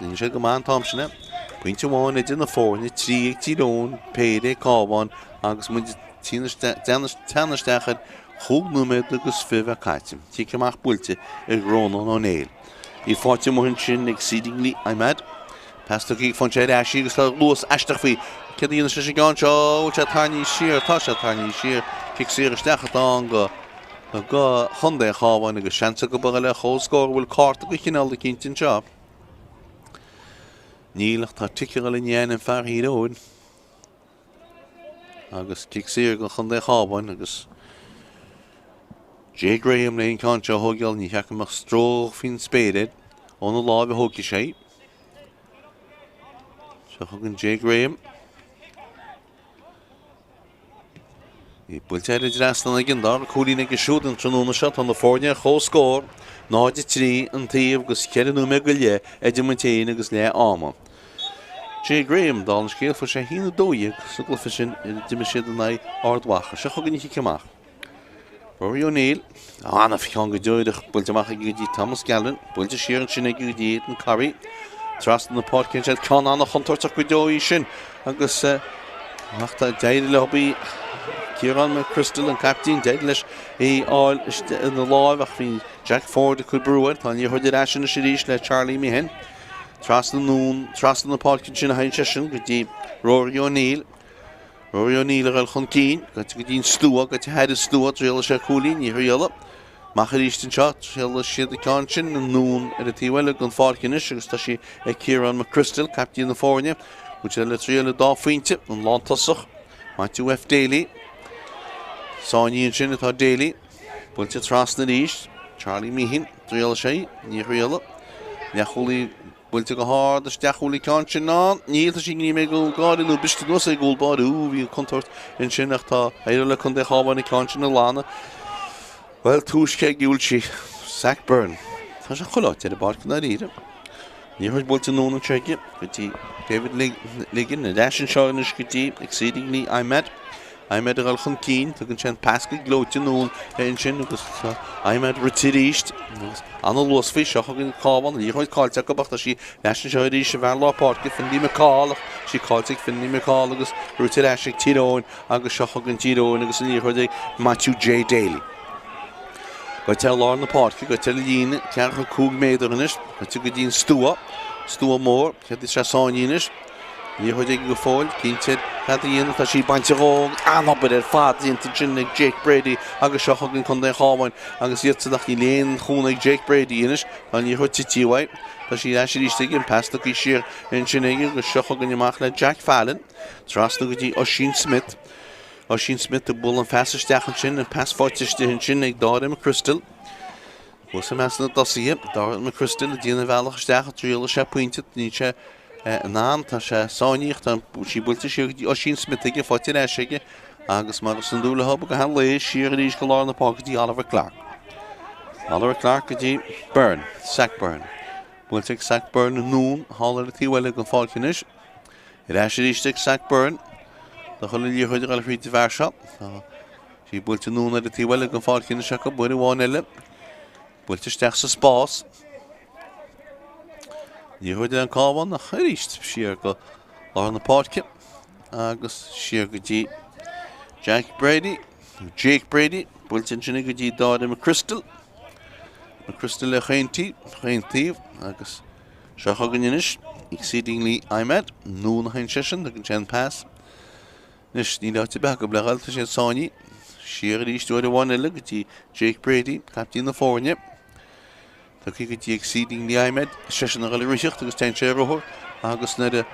rinne siad go maith an t-am sin é. Pointe amháin idir na foirne, 3 ag Tír Eoghain, péire ag Cabhán agus muid ag teannadh isteach ar chúig nóiméad agus 20 bheith caite. Cic amach buailte ag Rónán Ó Néill. Í faighte amuigh ansin Exceedingly Ahmad. Pas tugtha faigheann sé ar ais í agus tá luas aisteach faoi. Céard a dhéanfaidh sé leis an gceann seo? Bhfuil sé tarraingthe siar? Tá sé tarraingthe siar. Cic saor isteach atá ann go go Chontae an Chabháin agus seans acu a dhul ar chomhscór. Bhfuil cárta de chineál eicínt anseo? Níl ach tá tic ag dul i ndiaidh ainm fear Thír Eoghain. Agus cic saor go Chontae Chábháin agus Jay Graham le an ceann seo a thógáil, ní cheart go mbeadh stró faoin spéir air óna láimh a thógfaidh sé. Seo chugainn Jay Graham. Í buailte thar an dtrasnán ag an dara cúilín aige siúd an tráthnóna seo. Tá na foirne ar comhscór, 0-3 an taobh agus 4 nóiméad go leith idir muid féin agus leath ama. Jay Graham, dála an scéil, fuair sé 1-12 sa gcluiche sin a d'imir siad in aghaidh Ard Mhacha. Seo chugainn an cic amach. Rory O'Neill, an-cheann go díreach, buailte amach aige go dtí Thomas Galvin, buailte siar ansin aige go dtí Aidan Corry. Trasna na páirce ansin, ceann an-chontúirteach go deo í sin agus ach tá d'éirigh leo í Ciarán McChrystal, an caiptín, d'éirigh leis í fháil ina láimh ach bhí Jack Ford ag cur brú air. Tá an liathróid ar ais anois arís le Charlie Meehan. Trasna anonn, trasna na páirce ansin a théann seisean go dtí Rory O'Neill. Rory O'Neill a dhul chun cinn, goite go dtí an stua, goite thar an stua, triailfidh sé cúilín, ní thriailfidh. Amach arís anseo, triailfidh siad an ceann sin anonn ar an taobh eile den pháirc anois agus tá sí ag Ciarán McChrystal, caiptín na foirne. Bhfuil sé le triail an dá phointe, an lántosach, Matthew F. Daly. Sáinnithe ansin atá Daly. Buailte trasna arís, Charlie Meehan, triailfidh sé, ní thriailfidh. Leathchúlaí Buailte go hard isteach bhfuil an ceann sin ann. Níl, tá sí ní ag gáire nó briste anuas ag gcúl báire. Ú, bhí an contúirt ansin ach tá éirithe le Contae Chábháin an ceann sin a ghlanadh. Bhuel, túisce ag diúl sí. Zach Byrne. Tá sé chuile áit ar an bpáirc i ndáiríre. Liathróid buailte anonn anseo aige go dtí David Ligon. Ar ais anseo anois go dtí Exceedingly Ahmed. Ahmed a dhul chun cinn, tugann sé an pas go gleoite anonn ansin agus tá Ahmed rite arís agus ana-luas faoi seo chugainn Cábhán, liathróid caillte acu ach tá sí ar ais anseo arís i bhfear lár páirce Finlay McCall ach sí caillte ag Finlay McCall agus rite ar ais ag Tír Eoghain agus seo chugainn Tír Eoghain agus an liathróid ag Matthew J Daly. Goite ar lár na páirce, goite ar líne 45 méadar anois, goite go dtí an stua, stua mór, céard is sé sáinnithe anois. Liathróid aige go fóill, cinnte cad a dhéanamh, tá sí bainte dhó, an-obair ar fad déanta ansin ag Jake Brady agus seo chugainn Contae an Chabháin agus iadsan ach níl aon chúnamh ag Jake Brady anois, tá an liathróid tite uaidh, tá sí ar ais arís aige, an pas tugtha siar ansin aige agus seo chugainn amach le Jack Fallon, trasna go dtí Oisín Smith. Oisín Smith ag bualadh an phas isteach ansin, an pas faighte istigh ansin ag Dáire McChrystal. Thuas i measc na dtosaithe, Dáire McChrystal ag déanamh a bhealach isteach, triailfidh sé pointe, níl sé in ann, tá sé sáinnithe, tá sí buailte siar go dtí Oisín Smith aige, faighte ar ais aige agus mar is iondúil leo go han-lae siar arís go lár na páirce go dtí Oliver Clarke. Oliver Clarke go dtí Byrne, Zach Byrne. Buailte ag Zach Byrne anonn thall ar an taobh eile den pháirc anois. Ar ais arís ag Zach Byrne. Do chuir an liathróid ag dul thríd an bhfear seo. Tá sí buailte anonn ar an taobh eile den pháirc anois acu, uair amháin eile. Buailte isteach sa spás. Liathróid ag an Cabhán ach arís siar go lár na páirce agus siar go dtí Jack Brady, Jake Brady, buailte ansin go dtí Dáire McChrystal. McChrystal le chaon taobh agus seo chugainn anois Exceedingly Ahmed, anonn a théann seisean, tugann sé an pas. Anois níl áit ar bith acu le dhul, tá siad sáinnithe. Siar arís uair amháin eile go dtí Jake Brady, caiptín na foirne. Tugtha go dtí Exceedingly Ahmed, seisean a dhul ag ritheacht agus téann sé ar rothar agus nuair a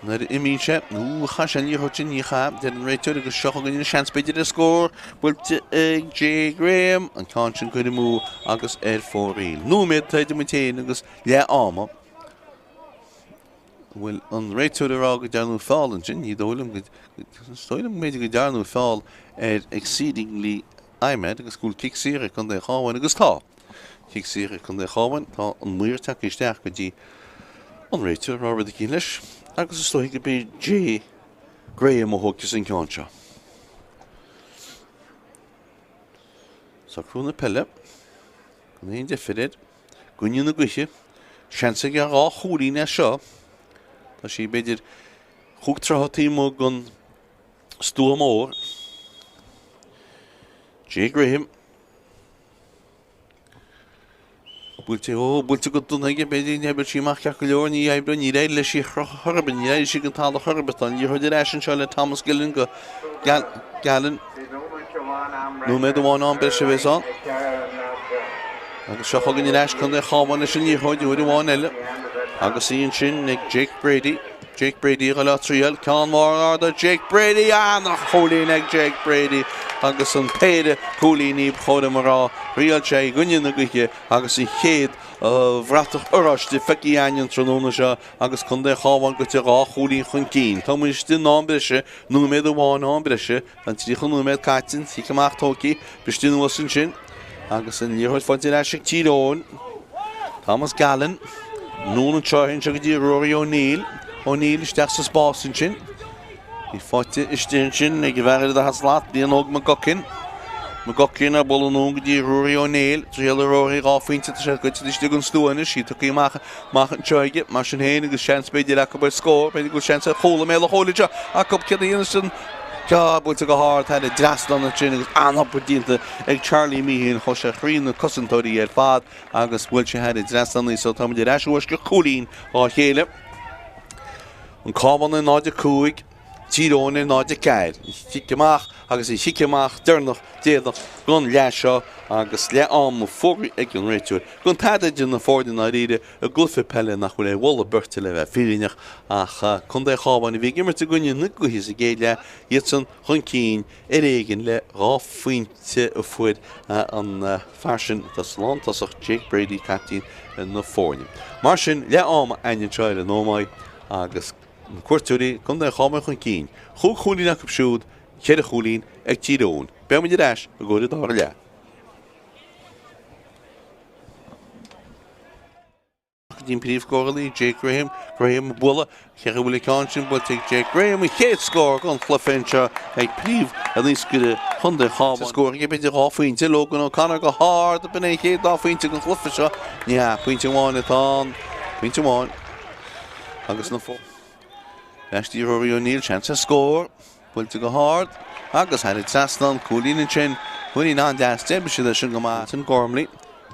nuair a imíonn sé, nó chaith sé an liathróid sin, ní chaith, deir an réiteoir agus seo chugainn an seans b'fhéidir ar scór, buailte ag Jay Graham, an ceann sin curtha amú agus ar fóraoil. Nóiméad atá idir muid féin agus leath ama. An bhfuil an réiteoir ag rá go ndearnadh feall ansin? Ní dóigh liom go, is dóigh liom go mb'fhéidir go ndearnadh feall ar Exceedingly Ahmed agus go bhfuil cic saor ag Contae an Chabháin agus tá. Cic saor ag Contae an Chabháin. Tá an maor tagtha isteach go dtí an réiteoir ag rá rud eicínt leis agus is dóigh gurb é Jay Graham a thógfas an ceann seo. Socrú na peile. Gan aon deifir air. I gcoinne na gaoithe. Seans aige ar dhá chúilín as seo. Tá sí b'fhéidir chúig troithe taobh amuigh den stua mór. Jay Graham. Buailte, ó, buailte go dona aige, b'fhéidir ní oibreoidh sí amach ceart go leor, ní oibreoidh, níor éirigh leis í a chrochadh chor ar bith, níor éirigh sí den talamh chor ar bith. Tá an liathróid ar ais anseo le Thomas Gillen go Gallen. Nóiméad amháin am breise a bheas ann. Agus seo chugainn ar ais Contae an Chabháin leis an liathróid uair amháin eile. Agus í ansin ag Jake Brady. Jake Brady a dhul á triail. Ceann mór ard ó Jake Brady. Ana-chúilín ag Jake Brady agus an péire cúilíní ba chóir dom a rá. Thriail sé i gcoinne na gaoithe agus an chéad bhratach oráiste feicthe againn an tráthnóna seo agus Contae an Chabháin goite dhá chúilín chun cinn. Tá muid istigh in am breise, nóiméad amháin am breise. Tá an 30 nóiméad caite, an cic amach tógtha, briste anuas ansin agus an liathróid faighte ar ais ag Tír Eoghain. Thomas Gallen, anonn anseo anseo go dtí Rory O'Neill. O'Neill isteach sa spás ansin. Í faighte istigh ansin ag an bhfear ar an daichead slat, Brian Óg McGuckin. McGuckin ag bualadh anonn go dtí Rory O'Neill. Triail Rory dhá phointe, tá sé goite istigh den stua anois, í tugtha amach amach anseo aige, mar sin féin, agus seans b'fhéidir acu ar scór, b'fhéidir go bhfuil seans ar chúl i mbéal an chúil anseo acu, céard a dhéanfas an ceann buailte go hard thar an dtrasnán ansin agus an-obair déanta ag Charlie Meehan, chuaigh sé thrí na cosantóirí ar fad agus bhuail sé thar an dtrasnán í so táimid ar ais i bhfoisceacht cúilín dhá chéile. An Cabhán ar 0-5. Tír Eoghain ar 0-4. An chic amach agus an chic amach deireanach déanach den leath seo agus leath ama fógraithe ag an réiteoir. Gan tada idir na foirne i ndáiríre i gcluiche peile nach bhfuil ar mholadh beirte le bheith fírinneach ach Contae an Chabháin a bhí ag imirt i gcoinne na gaoithe sa gcéad leath, iadsan chun cinn ar éigean le dhá phointe a fuair an fear sin atá sa lántosach, Jake Brady, caiptín na foirne. Mar sin, leath ama againn anseo ar an Ómaigh agus. Na cuairteoirí, Contae an Chabháin chun cinn, chúig chúilín acu siúd, ceithre chúilín ag Tír Eoghain. Beidh muid ar ais i gcomhair an dara leath. Go dtí an príomhscórálaí, Jake Graham, Graham ag bualadh, cé go bhfuil an ceann sin buailte ag Jake Graham, an chéad scór den chluiche anseo ag príomh-naoscaire Chontae an Chabháin. Scór aige b'fhéidir dhá phointe, Logan O'Connor go hard, b'in é an chéad dá phointe den chluiche seo. Ní hea, pointe amháin atá ann, pointe amháin. Agus na Ar ais go dtí Rory O'Neill, seans ar scór, buailte go hard agus thar an trasnán, cúilín ansin, cúilín an-deas, d'oibrigh siad é sin go maith. Ansin Gormley,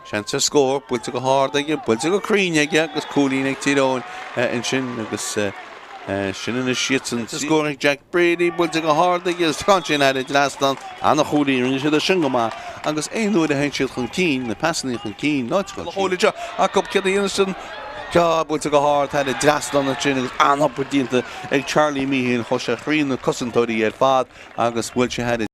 seans ar scór, buailte go hard aige, buailte go cruinn aige agus cúilín ag Tír Eoghain ansin agus sin anois iadsan. Scór ag Jack Brady, buailte go hard aige agus ceann sin thar an trasnán, ana-chúilín, rinne siad é sin go maith agus aon uair a théann siad chun cinn, na pasannaí chun cinn, áit acu, céard a dhéanfas an Ceann buailte go hard thar an dtrasnán ansin agus an-obair déanta ag Charlie Meehan. Chuaigh sé thrí na cosantóirí ar fad agus bhuail sé thar an.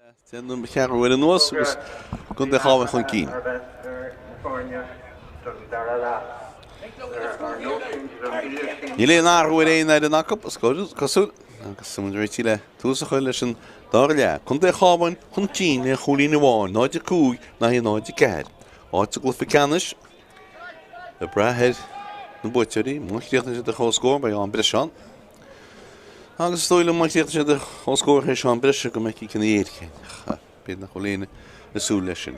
Déanann an cheathrú uair anuas agus Contae an Chabháin chun cinn. Níl aon athrú ar aon fhoireann acu, is cosúil, agus tá muid réitithe le tús a chur leis an dara leath. Contae an Chabháin chun cinn le chúilín amháin, 0-5 in aghaidh 0-4. Áit sa gcluiche ceannais ag brath ar na buaiteoirí. Má chríochnaíonn siad ar comhscór, beidh am breise ann. Agus is dóigh liom má chríochnaíonn siad ar comhscór théis am breise go mbeidh ciceanna éirice. B'fhéidir nach bhfuil éinne ag súil leis sin.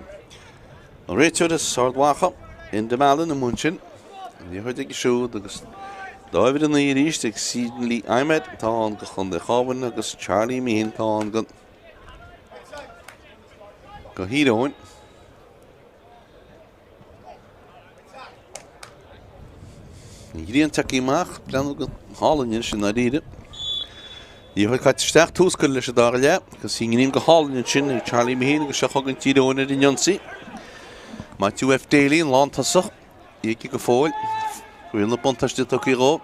An réiteoir as Ard Mhacha, Enda Mallon amuigh ansin. An liathróid aige siúd agus dá uimhir 9 arís ag Sidney Ahmed atá ann do Chontae Chábhain agus Charlie Meehan atá ann do Thír Eoghain. An ghrian tagtha amach, breathnú go hálainn anois i ndáiríre. Liathróid caite isteach, tús curtha leis an dara leath, agus í ngreim go hálainn ansin ag Charlie Meehan agus seo chugainn Tír Eoghain ar an ionsaí. Matthew F. Daly, an lántosach, í aige go fóill. Riail na buntáiste tugtha dhó.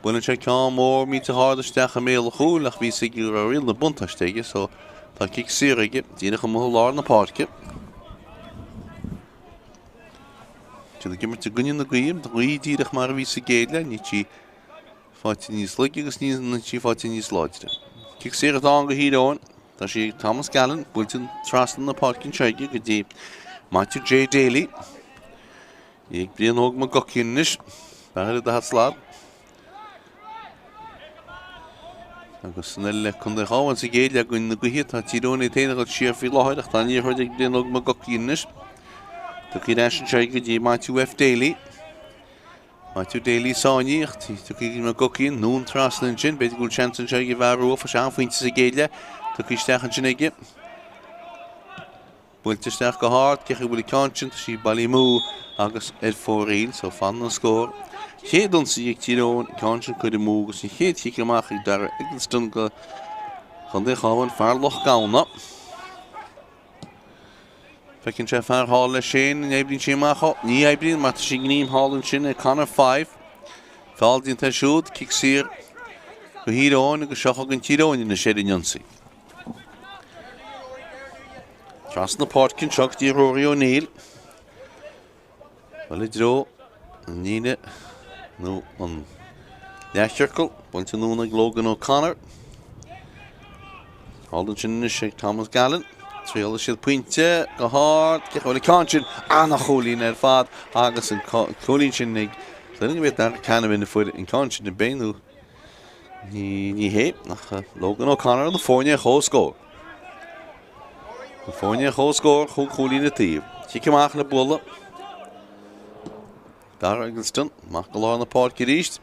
Buaileann sé ceann mór millteach ard isteach i mbéal an chúil ach bhí a fhios aige go raibh riail na buntáiste aige so tá cic saor aige díreach amuigh i lár na páirce. Siad ag imirt i gcoinne na gaoithe, an ghaoth díreach mar a bhí sa gcéad leath, níl sí faighte níos laige agus níl sí faighte níos láidre. Cic saor atá ann do Thír Eoghain. Tá sí ag Thomas Gallen, buailte trasna na páirce anseo aige go dtí Matthew J. Daly. Í ag Brian Óg McGuckian anois. Beatha le do shlad. Agus san eile le Contae Chabháin sa gcéad leath i gcoinne na gaoithe tá Tír Eoghain iad féin ag dul siar faoi láthair ach tá an liathróid ag Brian Óg McGuckian anois. Tugtha ar ais anseo go dtí Matthew F. Daly. Matthew Daly sáinnithe ach tugtha go McGuckian anonn trasna ansin. B'fhéidir go bhfuil seans anseo ag an bhfear rua fuair sé an-phointe sa gcéad leath. Tugtha isteach ansin aige. Buailte isteach go hard, cé chaoi bhfuil an ceann sin, tá sí bailithe amú agus ar fóraoil, so fanann an scór. Chéad ionsaí ag Tír Eoghain, an ceann sin curtha amú agus an chéad chic amach ag Dara Eggleston do Chontae an Chabháin, fear Loch Gamhna. Feiceann sé fear thall leis féin, an oibríonn sí amach? Ó, ní oibríonn mar tá sí ngreim thall ansin ag Conor Fyfe. Feall déanta air siúd, cic saor do Thír Eoghain agus seo chugainn Tír Eoghain anois ar an ionsaí. Trasna páirce anseo go dtí Rory O'Neill. Dul i dtreo an líne nó an leathchiorcal. Buailte anonn ag Logan O'Connor. Thall ansin anois ag Thomas Gallen. Triailfidh siad pointe go hard. Cé bhfuil an ceann sin an-chúilín ar fad agus an cúilín sin ag Duine go mbíodh Darragh Canavan a fuair an ceann sin a b'é nó Ní hé, ach Logan O'Connor na foirne ar comhscór. Na foirne ar comhscór chúig chúilín an taobh. Cic amach le bualadh. Dara Eggleston, amach go lár na páirce arís.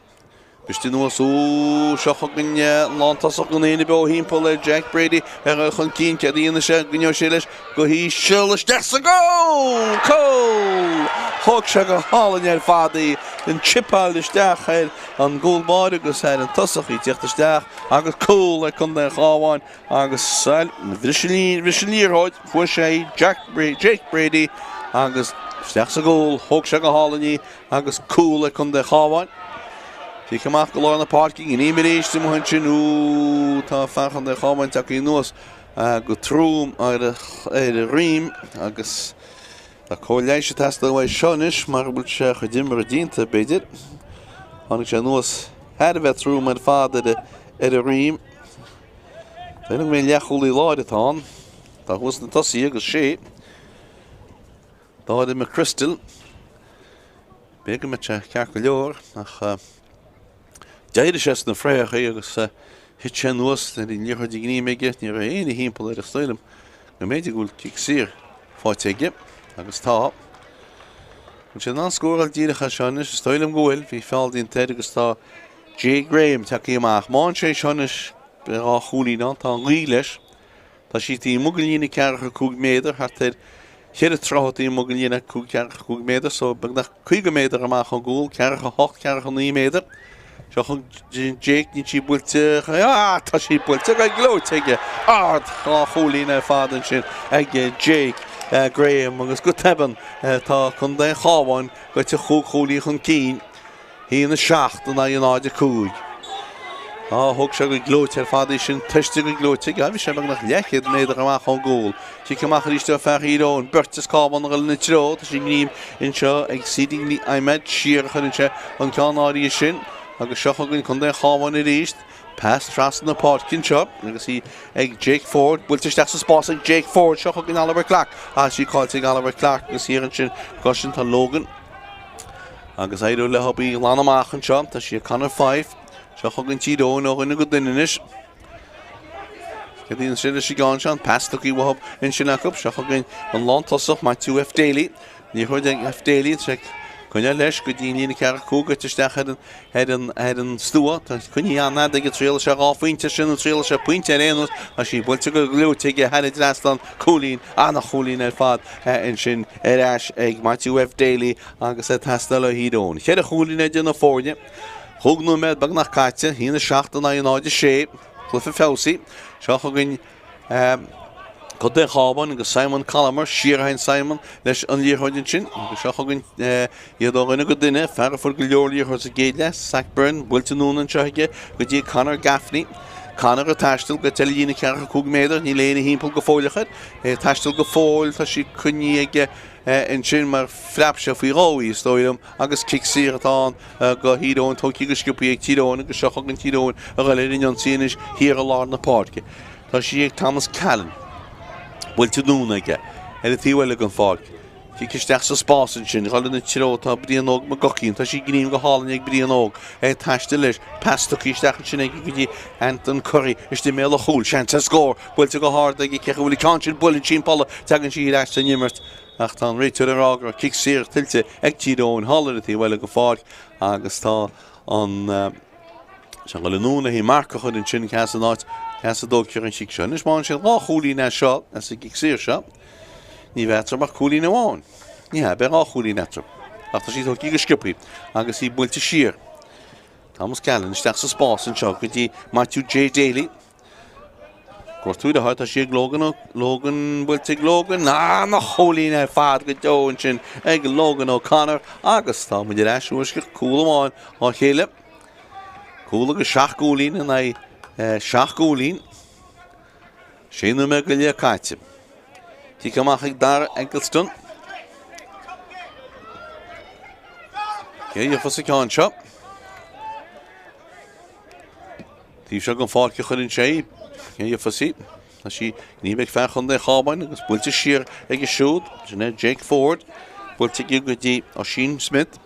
Briste anuas, ó, seo chugainn an lántosach gan éinne beo thimpeall ar Jack Brady ar dhul chun cinn. Céard a dhéanfaidh sé? An gcoinneoidh sé leis go híseal isteach sa gcúl! Cúl! Thóg sé go hálainn ar fad í. An chipeáil isteach ar an gcúl báire agus ar an tosach í tíocht isteach agus cúl ag Contae an Chabháin agus bhris an liathróid, fuair sé í Jack, Jake Brady agus isteach sa gcúl, thóg sé go hálainn í agus cúl ag Contae an Chabháin. Cic amach go lár na páirce, gníomh arís amuigh ansin, ú tá fear Chontae an Chabháin tagtha anuas go trom ar a dhroim agus Tá cóir leighis ag teastáil uaidh seo anois mar go bhfuil sé a chuid imeartha déanta, b'fhéidir. Tháinig sé anuas thar a bheith trom ar fad ar a dhroim. Déarfainn go mb'é an leathchúlaí láir atá ann. Tá thuas na tosaithe agus sé. Dáire McChrystal. B'fhéidir go mbeidh sé ceart go leor ach d'éirigh sé sna fraochaí agus thit sé anuas ar an liathróid i ngreim aige. Ní raibh éinne thimpeall air is dóigh liom go mb'fhéidir go bhfuil cic saor faighte aige agus tá. Bhfuil sé in ann scóráil díreach as seo anois? Is dóigh liom go bhfuil. Bhí feall déanta air agus tá Jay Graham tagtha amach. Má fhaigheann sé seo anois beidh dhá chúilín ann. Tá an ghaoth leis. Tá sí taobh amuigh den líne 45 méadar, thart ar cheithre troithe taobh amuigh den líne 45 méadar, so beagnach 50 méadar amach ón gcúl, 48, 49 méadar. Seo chugainn Jake, níl sí buailte, ah, tá sí buailte go gleoite aige, ard dhá chúilín ar fad ansin ag Jake Graham agus go tobann tá Contae an Chabháin gaibhte chúig chúilín chun cinn. 1, 7 in aghaidh 0, 5. Á, thóg sé go gleoite ar fad í sin, tomhaiste go gleoite aige. Bhí sé beagnach leathchéad méadar amach ón gcúl. Cic amach arís do fear Thír Eoghain. Beirt as Cabhán ag dul ina treo. Tá sí ngreim anseo ag Sidney Ahmed. Siar a chuireann sé an ceann áirithe sin. Agus seo chugainn Contae an Chabháin arís. Pas trasna na páirce anseo agus í ag Jake Ford. Buailte isteach sa spás ag Jake Ford. Seo chugainn Oliver Clarke. Tá sí caillte ag Oliver Clarke agus thiar ansin ansin tá Logan. Agus éireoidh leo í a ghlanadh amach anseo. Tá sí ag Conor Fyfe. Seo chugainn Tír Eoghain ó dhuine go duine anois. Ceadaíonn sé leis an gceann seo an pas tugtha uathu ansin acu. Seo chugainn an lántosach Matthew F. Daly. Liathróid ag F. Daly. Tá sé ag coinneáil leis go dtí an líne 45 goite isteach ar an, ar an, ar an stua. Tá coinnithe an-fhada aige triailfidh sé dhá phointe sin nó triailfidh sé pointe ar aon nós. Tá sí buailte go gleoite aige thar an dtrasnán. Cúilín, an-chúilín ar fad ansin ar ais ag Matthew F. Daly agus é ag teastáil ó Thír Eoghain. Cheithre chúilín idir na foirne. Chúig nóiméad beagnach caite, 1-7 in aghaidh 0-6, cluiche feabhsaithe. Seo chugainn Contae an Chabháin agus Simon Collamer, siar a théann Simon leis an liathróid ansin. Agus seo chugainn iad ó dhuine go duine, fear a fuair go leor liathróid sa gcéad leath, Zach Byrne, buailte anonn anseo aige go dtí Conor Gaffney. Conor ag taisteal go dtí líne 45 méadar, níl éinne thimpeall go fóilleach air. É ag taisteal go fóill, tá sí coinnithe aige ansin mar phreab sé faoi dhó í, is dóigh liom, agus cic saor atá ann do Thír Eoghain, tógtha go sciobtha ag Tír Eoghain agus seo chugainn Tír Eoghain a dhul ar an ionsaí anois thiar i lár na páirce. Tá sí ag Thomas Callan. Buailte anonn aige ar an taobh eile den pháirc. Cic isteach sa spás ansin, dhul ina treo tá Brian Óg McGuckian. Tá sí gním go hálainn ag Brian Óg. É ag taisteal leis. Pas tugtha isteach ansin aige go dtí Anton Curry istigh i mbéal an chúil. Seans ar scór. Buailte go hard aige cé go bhfuil an ceann sin buaileann sí an polla. Tagann sí ar ais san imirt. Ach tá an réiteoir ag rá go raibh cic saor tuillte ag Tír Eoghain thall ar an taobh eile den pháirc agus tá an Sé ag dul anonn le haghaidh marc a chur ansin ceas an áit ceas a dtógfar an chic seo. Anois má fhaigheann siad dhá chúilín as seo, as an gcic saor seo, ní bheidh eatarthu ach cúilín amháin. Ní hea, beidh dhá chúilín eatarthu. Ach tá sí tógtha go sciobtha agus í buailte siar. Thomas Callan isteach sa spás anseo go dtí Matthew J. Daly. Gortú le tá sí ag Logan, Logan buailte ag Logan, ana-chúilín ar fad go deo ansin ag Logan O'Connor agus tá muid ar ais uaisce cúl amháin á chéile. Cúl agus seacht gcúilín in aghaidh seacht gcúilín. Sé nóiméad go leith caite. Cic amach ag Dara Eggleston. Cé a gheofas an ceann seo? Taobh seo den pháirc a chuireann sé í. Cé a gheofas í? Tá sí gníomh ag fear Chontae an Chabháin agus buailte siar aige siúd. Sin é Jake Ford. Buailte aige go dtí Oisín Smith.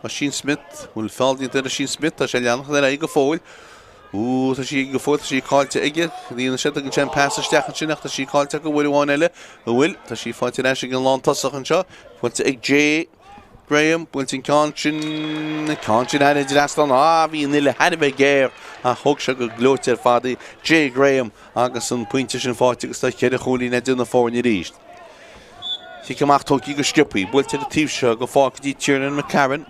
Oisín Smith. Bhfuil feall déanta ar Oisín Smith? Tá sé ag leanacht ar aghaidh go fóill. Ú, tá sí go fóill, tá sí caillte aige. Líonann sé, tugann sé an pas isteach ansin ach tá sí caillte acu uair amháin eile. An bhfuil? Tá sí faighte ar ais ag an lántosach anseo. Buailte ag Jay. Graham, buailte an ceann sin, an ceann sin thar an dtrasnán, ah, bhí an uille thar a bheith géar ach thóg sé go gleoite ar fad í, Jay Graham agus an pointe sin faighte agus tá cheithre chúilín idir na foirne arís. Cic amach tógtha go sciobtha, buailte ar an taobh seo den pháirc go dtí Tiernan McCarron.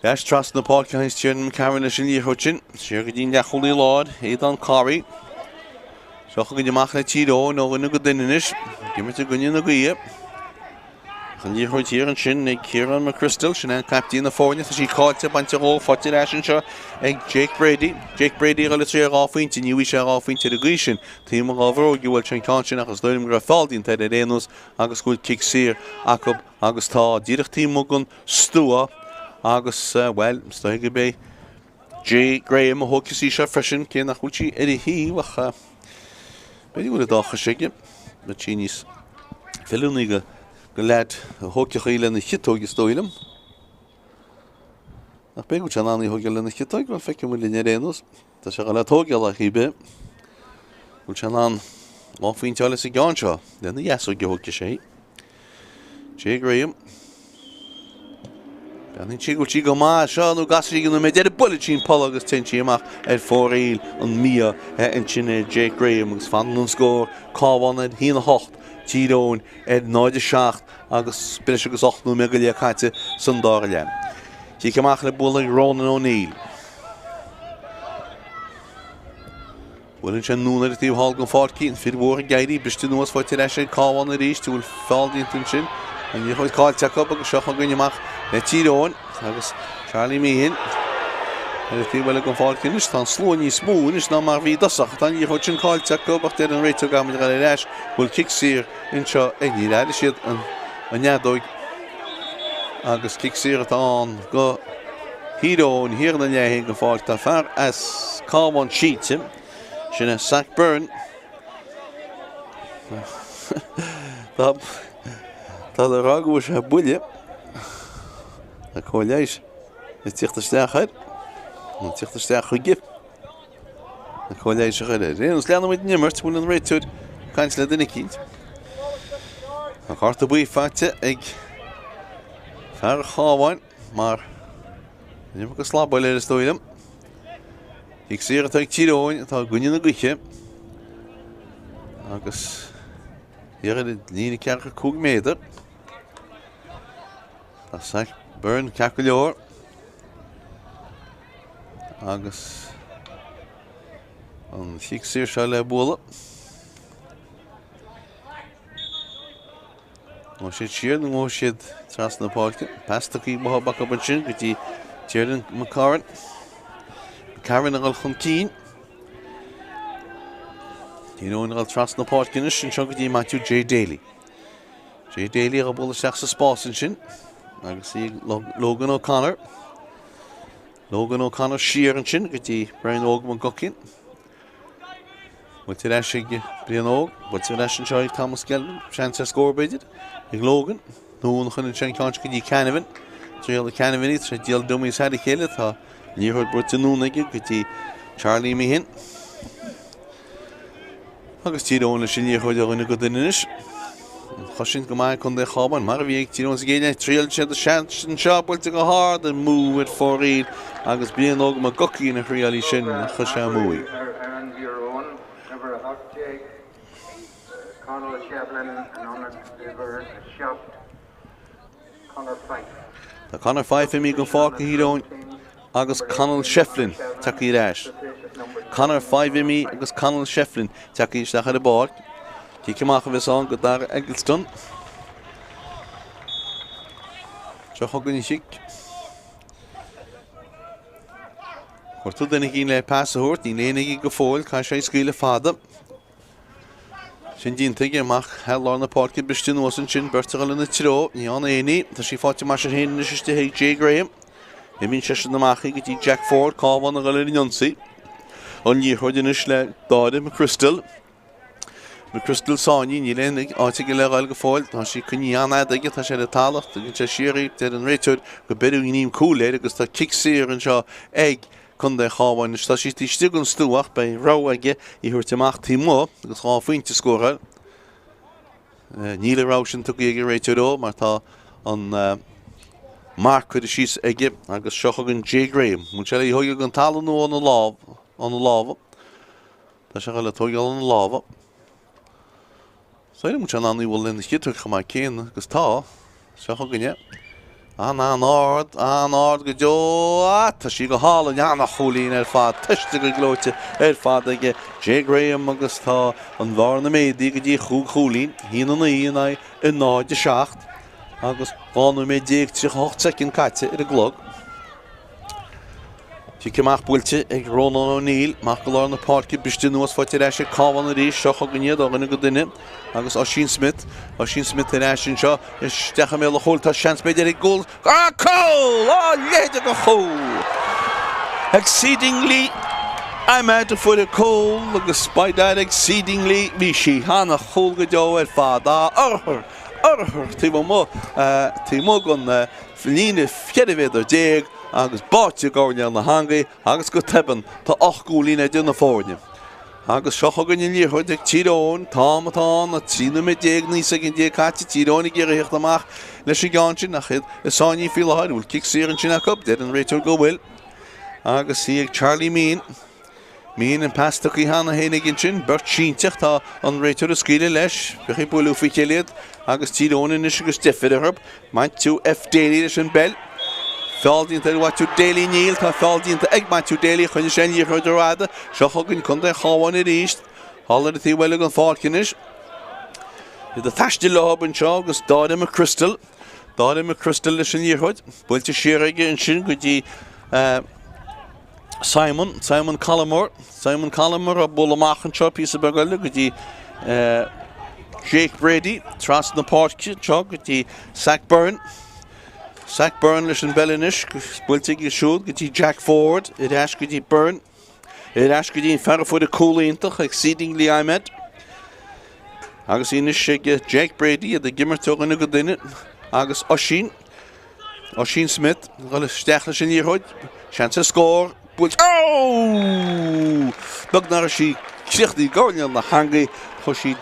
Ar ais trasna na páirce a théanns Tiernan McCarron leis an liathróid sin. Siar go dtí an leathchúlaí láir, Aodán Corry. Seo chugainn amach le Tír Eoghain ó dhuine go duine anois. Ag imirt i gcoinne na gaoithe. An liathróid thiar ansin ag Ciarán McChrystal, sin é caiptín na foirne. Tá sí caillte, bainte dhó, faighte ar ais anseo ag Jake Brady. Jake Brady ag dul ag triail dhá phointe, ní bhfaighidh sé dhá phointe ar an gcaoi sin. Taobh amuigh dhá bhróig a bhuail sé an ceann sin ach is dóigh liom go raibh feall déanta air ar aon nós agus go bhfuil cic saor acu agus tá díreach taobh amuigh den stua agus, bhuel, is dóigh gurb é Jay Graham a thógfas í seo freisin, cé nach bhfuil sí ar a thaobh ach b'fhéidir go bhfuil a dá chois aige. Bheadh sí níos feiliúnaí do leaid a thógfadh í lena chiotóg, is dóigh liom. Ach b'fhéidir go bhfuil sé in ann í a thógáil lena chiotóg, bhuel, feicfidh muid linn ar aon nós. Tá sé ag dul á tógáil ar chaoi ar bith. Bhfuil sé in ann dhá phointe a fháil as an gceann seo? Lena dheasóg a thógfaidh sé. Jay Graham. Breathnaíonn sí go bhfuil sí go maith seo nó gasraí ag an nóiméad deiridh buaileann sí an polla agus téann sí amach ar fóraoil an mí-ádh ansin ar Jake Graham agus fanann an scór Cabhán ar 1-8, Tír Eoghain ar 0-7 agus breis agus 8 nóiméad go leith caite san dara leath. Cic amach le bualadh ag Ronan O'Neill. Buaileann sé anonn ar an taobh thall den pháirc í, an fir mhór ag éirí, briste anuas, faighte ar ais ag Cabhán arís, an bhfuil feall déanta ansin, an liathróid caillte acu agus seo chugainn amach le Tír Eoghain agus Charlie Meehan. Ar an taobh eile den pháirc anois, tá an slua níos mó anois ná mar a bhí i dtosach. Tá an liathróid sin caillte acu ach deir an réiteoir go gcaithfimid a dhul ar ais. Bhfuil cic saor anseo ag Níor airigh siad an fheadóig agus cic saor atá ann go Thír Eoghain, thiar ina leath den pháirc. Tá fear as Cabhán sínte, sin é Zach Byrne. Tá tá le rá go bhfuil sé buille. Tá cóir leighis ag tíocht isteach air. Ag tíocht isteach chuige. Tá cóir leighis a chur air. Aon nós leanfaimid an imirt, bhfuil an réiteoir ag caint le duine eicínt. Tá cárta buí faighte ag fear an Chabháin mar an iomarca slabáil air is dóigh liom. Cic saor atá ag Tír Eoghain atá i gcoinne na gaoithe agus thiar ar an líne 45 méadar. Tá Zach Byrne ceart go leor agus an chic saor seo le bualadh. Gabhfaidh siad siar nó gabhfaidh siad trasna na páirce. Pas tugtha uathu acu ansin go dtí Tiernan McCarron. McCarron ag dul chun cinn. Tír Eoghain ag dul trasna na páirce anois anseo go dtí Matthew J. Daly. J. Daly ag bualadh isteach sa spás ansin agus í ag Logan O'Connor. Logan O'Connor siar ansin go dtí Brian Óg McGuckin. Buailte ar ais ag Brian Óg, buailte ar ais anseo ag Thomas Gelvin, seans ar scór b'fhéidir, ag Logan. Anonn an ceann seo go dtí Canavan. Triail ag Canavan í, tá sé ag díol dummies thar a chéile, tá liathróid buailte anonn aige go dtí Charlie Meehan. Agus Tír Eoghain leis an liathróid ó dhuine go duine anois. An chosaint go maith ag Contae an Chabháin, mar a bhí ag Tír Eoghain sa gcéad leath. Triail siad seans anseo, buailte go hard, amú ar fóraoil agus Brian Óg McGuckin a thriail í sin, chuir sé amú í. Ar fhoireann Thír Eoghain, uimhir 18, Conall Shevlin in ionad uimhir 7, Conor Fyfe. Tá Conor Fyfe imithe den pháirc do Thír Eoghain agus Conall Shefflin tagtha ar ais. Conor Fyfe imithe agus Conall Shefflin tagtha isteach ar an bpáirc. Cic amach a bheas ann go Dara Eggleston. Seo chugainn an chic. Cuartú duine éigin le pas a thabhairt, níl éinne aige go fóill, caithfidh sé í a scaoileadh fada. Sin déanta aige amach thar lár na páirce, briste anuas ansin, beirt a dhul ina treo, ní dhearna aon ní. Tá sí faighte mar sin féin anois istigh ag Jay Graham. Imíonn seisean amach í go dtí Jack Ford, Cabhán ag dul ar an ionsaí. An liathróid anois le Dáire McChrystal. McChrystal sáinnithe, níl aon áit aige le dhul go fóill. Tá sí coinnithe an-fhada aige, tá sé ar an talamh, tugann sé siar í, deir an réiteoir go beireadh gníomh cúil air agus tá cic saor anseo ag Contae an Chabháin. Anois tá sí taobh istigh den stua ach beidh rogha aige í a thabhairt amach taobh amuigh agus 2 phointe a scóráil. Níl an rogha sin tugtha ag an réiteoir dó mar tá an marc curtha síos aige agus seo chugainn Jay Graham. Bhfuil sé le í a thógáil den talamh nó óna lámh, óna lámha? Tá sé le tógáil óna lámha. Sílim go bhfuil sé in ann í a bhualadh lena chiotóg chomh maith céanna, agus tá. Seo chugainn é. An-an-ard, an-ard go deo. Ah, tá sí go hálainn, an-chúilín ar fad, tuiste go gleoite ar fad aige Jay Graham agus tá an bhearna méadaithe go dtí chúig chúilín, 1-9 in aghaidh 0-7 agus 12 nóiméad 38 soicind caite ar an gclog. Cic amach buailte ag Rónán O'Neill, amach go lár na páirce, briste anuas, faighte ar ais ag Cabhán arís, seo chugainn iad ó dhuine go duine agus Oisín Smith, Oisín Smith ar ais anseo, isteach i mbéal an chúil, tá seans b'fhéidir ag gcúl, ah cúl! Á leithéid de chúl! Exceedingly Ahmed a fuair an cúl agus by dad exceedingly bhí sí ana-chúl go deo ar fad, á urchar, urchar taobh amuigh, taobh amuigh den líne 14 mhéadar agus báite i gcoirnéal na heangaí agus go tobann tá 8 gcúilín idir na foirne. Agus seo chugainn an liathróid ag Tír Eoghain, an t-am atá ann ná 13 nóiméad 19 soicind caite, Tír Eoghain ag iarraidh theacht amach leis an gceann sin ach iad i sáinn faoi láthair, bhfuil cic saor ansin acu? Deir an réiteoir go bhfuil. Agus í ag Charlie Meehan. Meehan an pas tugtha cheana féin aige ansin, beirt sínte ach tá an réiteoir ag scaoileadh leis. Bheadh ag bualadh faoi chéile iad agus Tír Eoghain anois agus deifir orthu. Maitiú F. Daly leis an bpeil. Feall déanta ar Mhaitiú Daly Níl, tá feall déanta ag Maitiú Daly, choinnigh sé an liathróid rófhada. Seo chugainn Contae an Chabháin arís. Thall ar an taobh eile den pháirc anois. Iad ag taisteal leo anseo agus Dáire McChrystal. Dáire McChrystal leis an liathróid. Buailte siar aige ansin go dtí uh, Simon, Simon Collimore, Simon Collimore ag bualadh amach anseo píosa beag eile go dtí Jake Brady, trasna na páirce anseo go dtí Zach Byrne. Zach Byrne leis an bpeil anois, buailte aige siúd go dtí Jack Ford, ar ais go dtí Byrne, ar ais go dtí an fear a fuair an cúl iontach Exceedingly Ahmed. Agus í anois ag Jake Brady, iad ag imirt ó dhuine go duine agus Oisín. Oisín Smith, ag dul isteach leis an liathróid. Seans ar scór. Buailte. Ó! Beag nach raibh sí críochnaithe go leor na heangaí. Chuaigh sí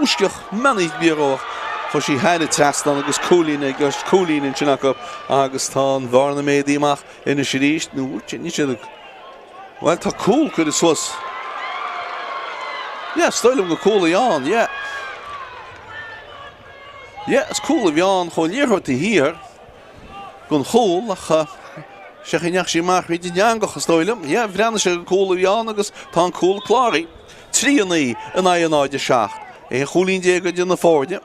uisceach meánaois bíoróach. Chuaigh sí thar an trasnán agus cúilín ag cúilín ansin acu agus tá an bhearna méadaithe amach anois arís. Nó ní siad Bhuel, tá cúl curtha suas. Yeah, is dóigh liom gur cúl a bhí ann, yeah. Yeah, is cúl a bhí ann chuaigh an liathróid taobh thiar den chúl ach sé chaoi a ndeachaigh sí amach thríd an eangach is dóigh liom. Yeah, bhreathnaigh sé gur cúl a bhí ann agus tá an cúl cláraithe. 3 9 in aghaidh 0 7. 11 chúilín idir na foirne.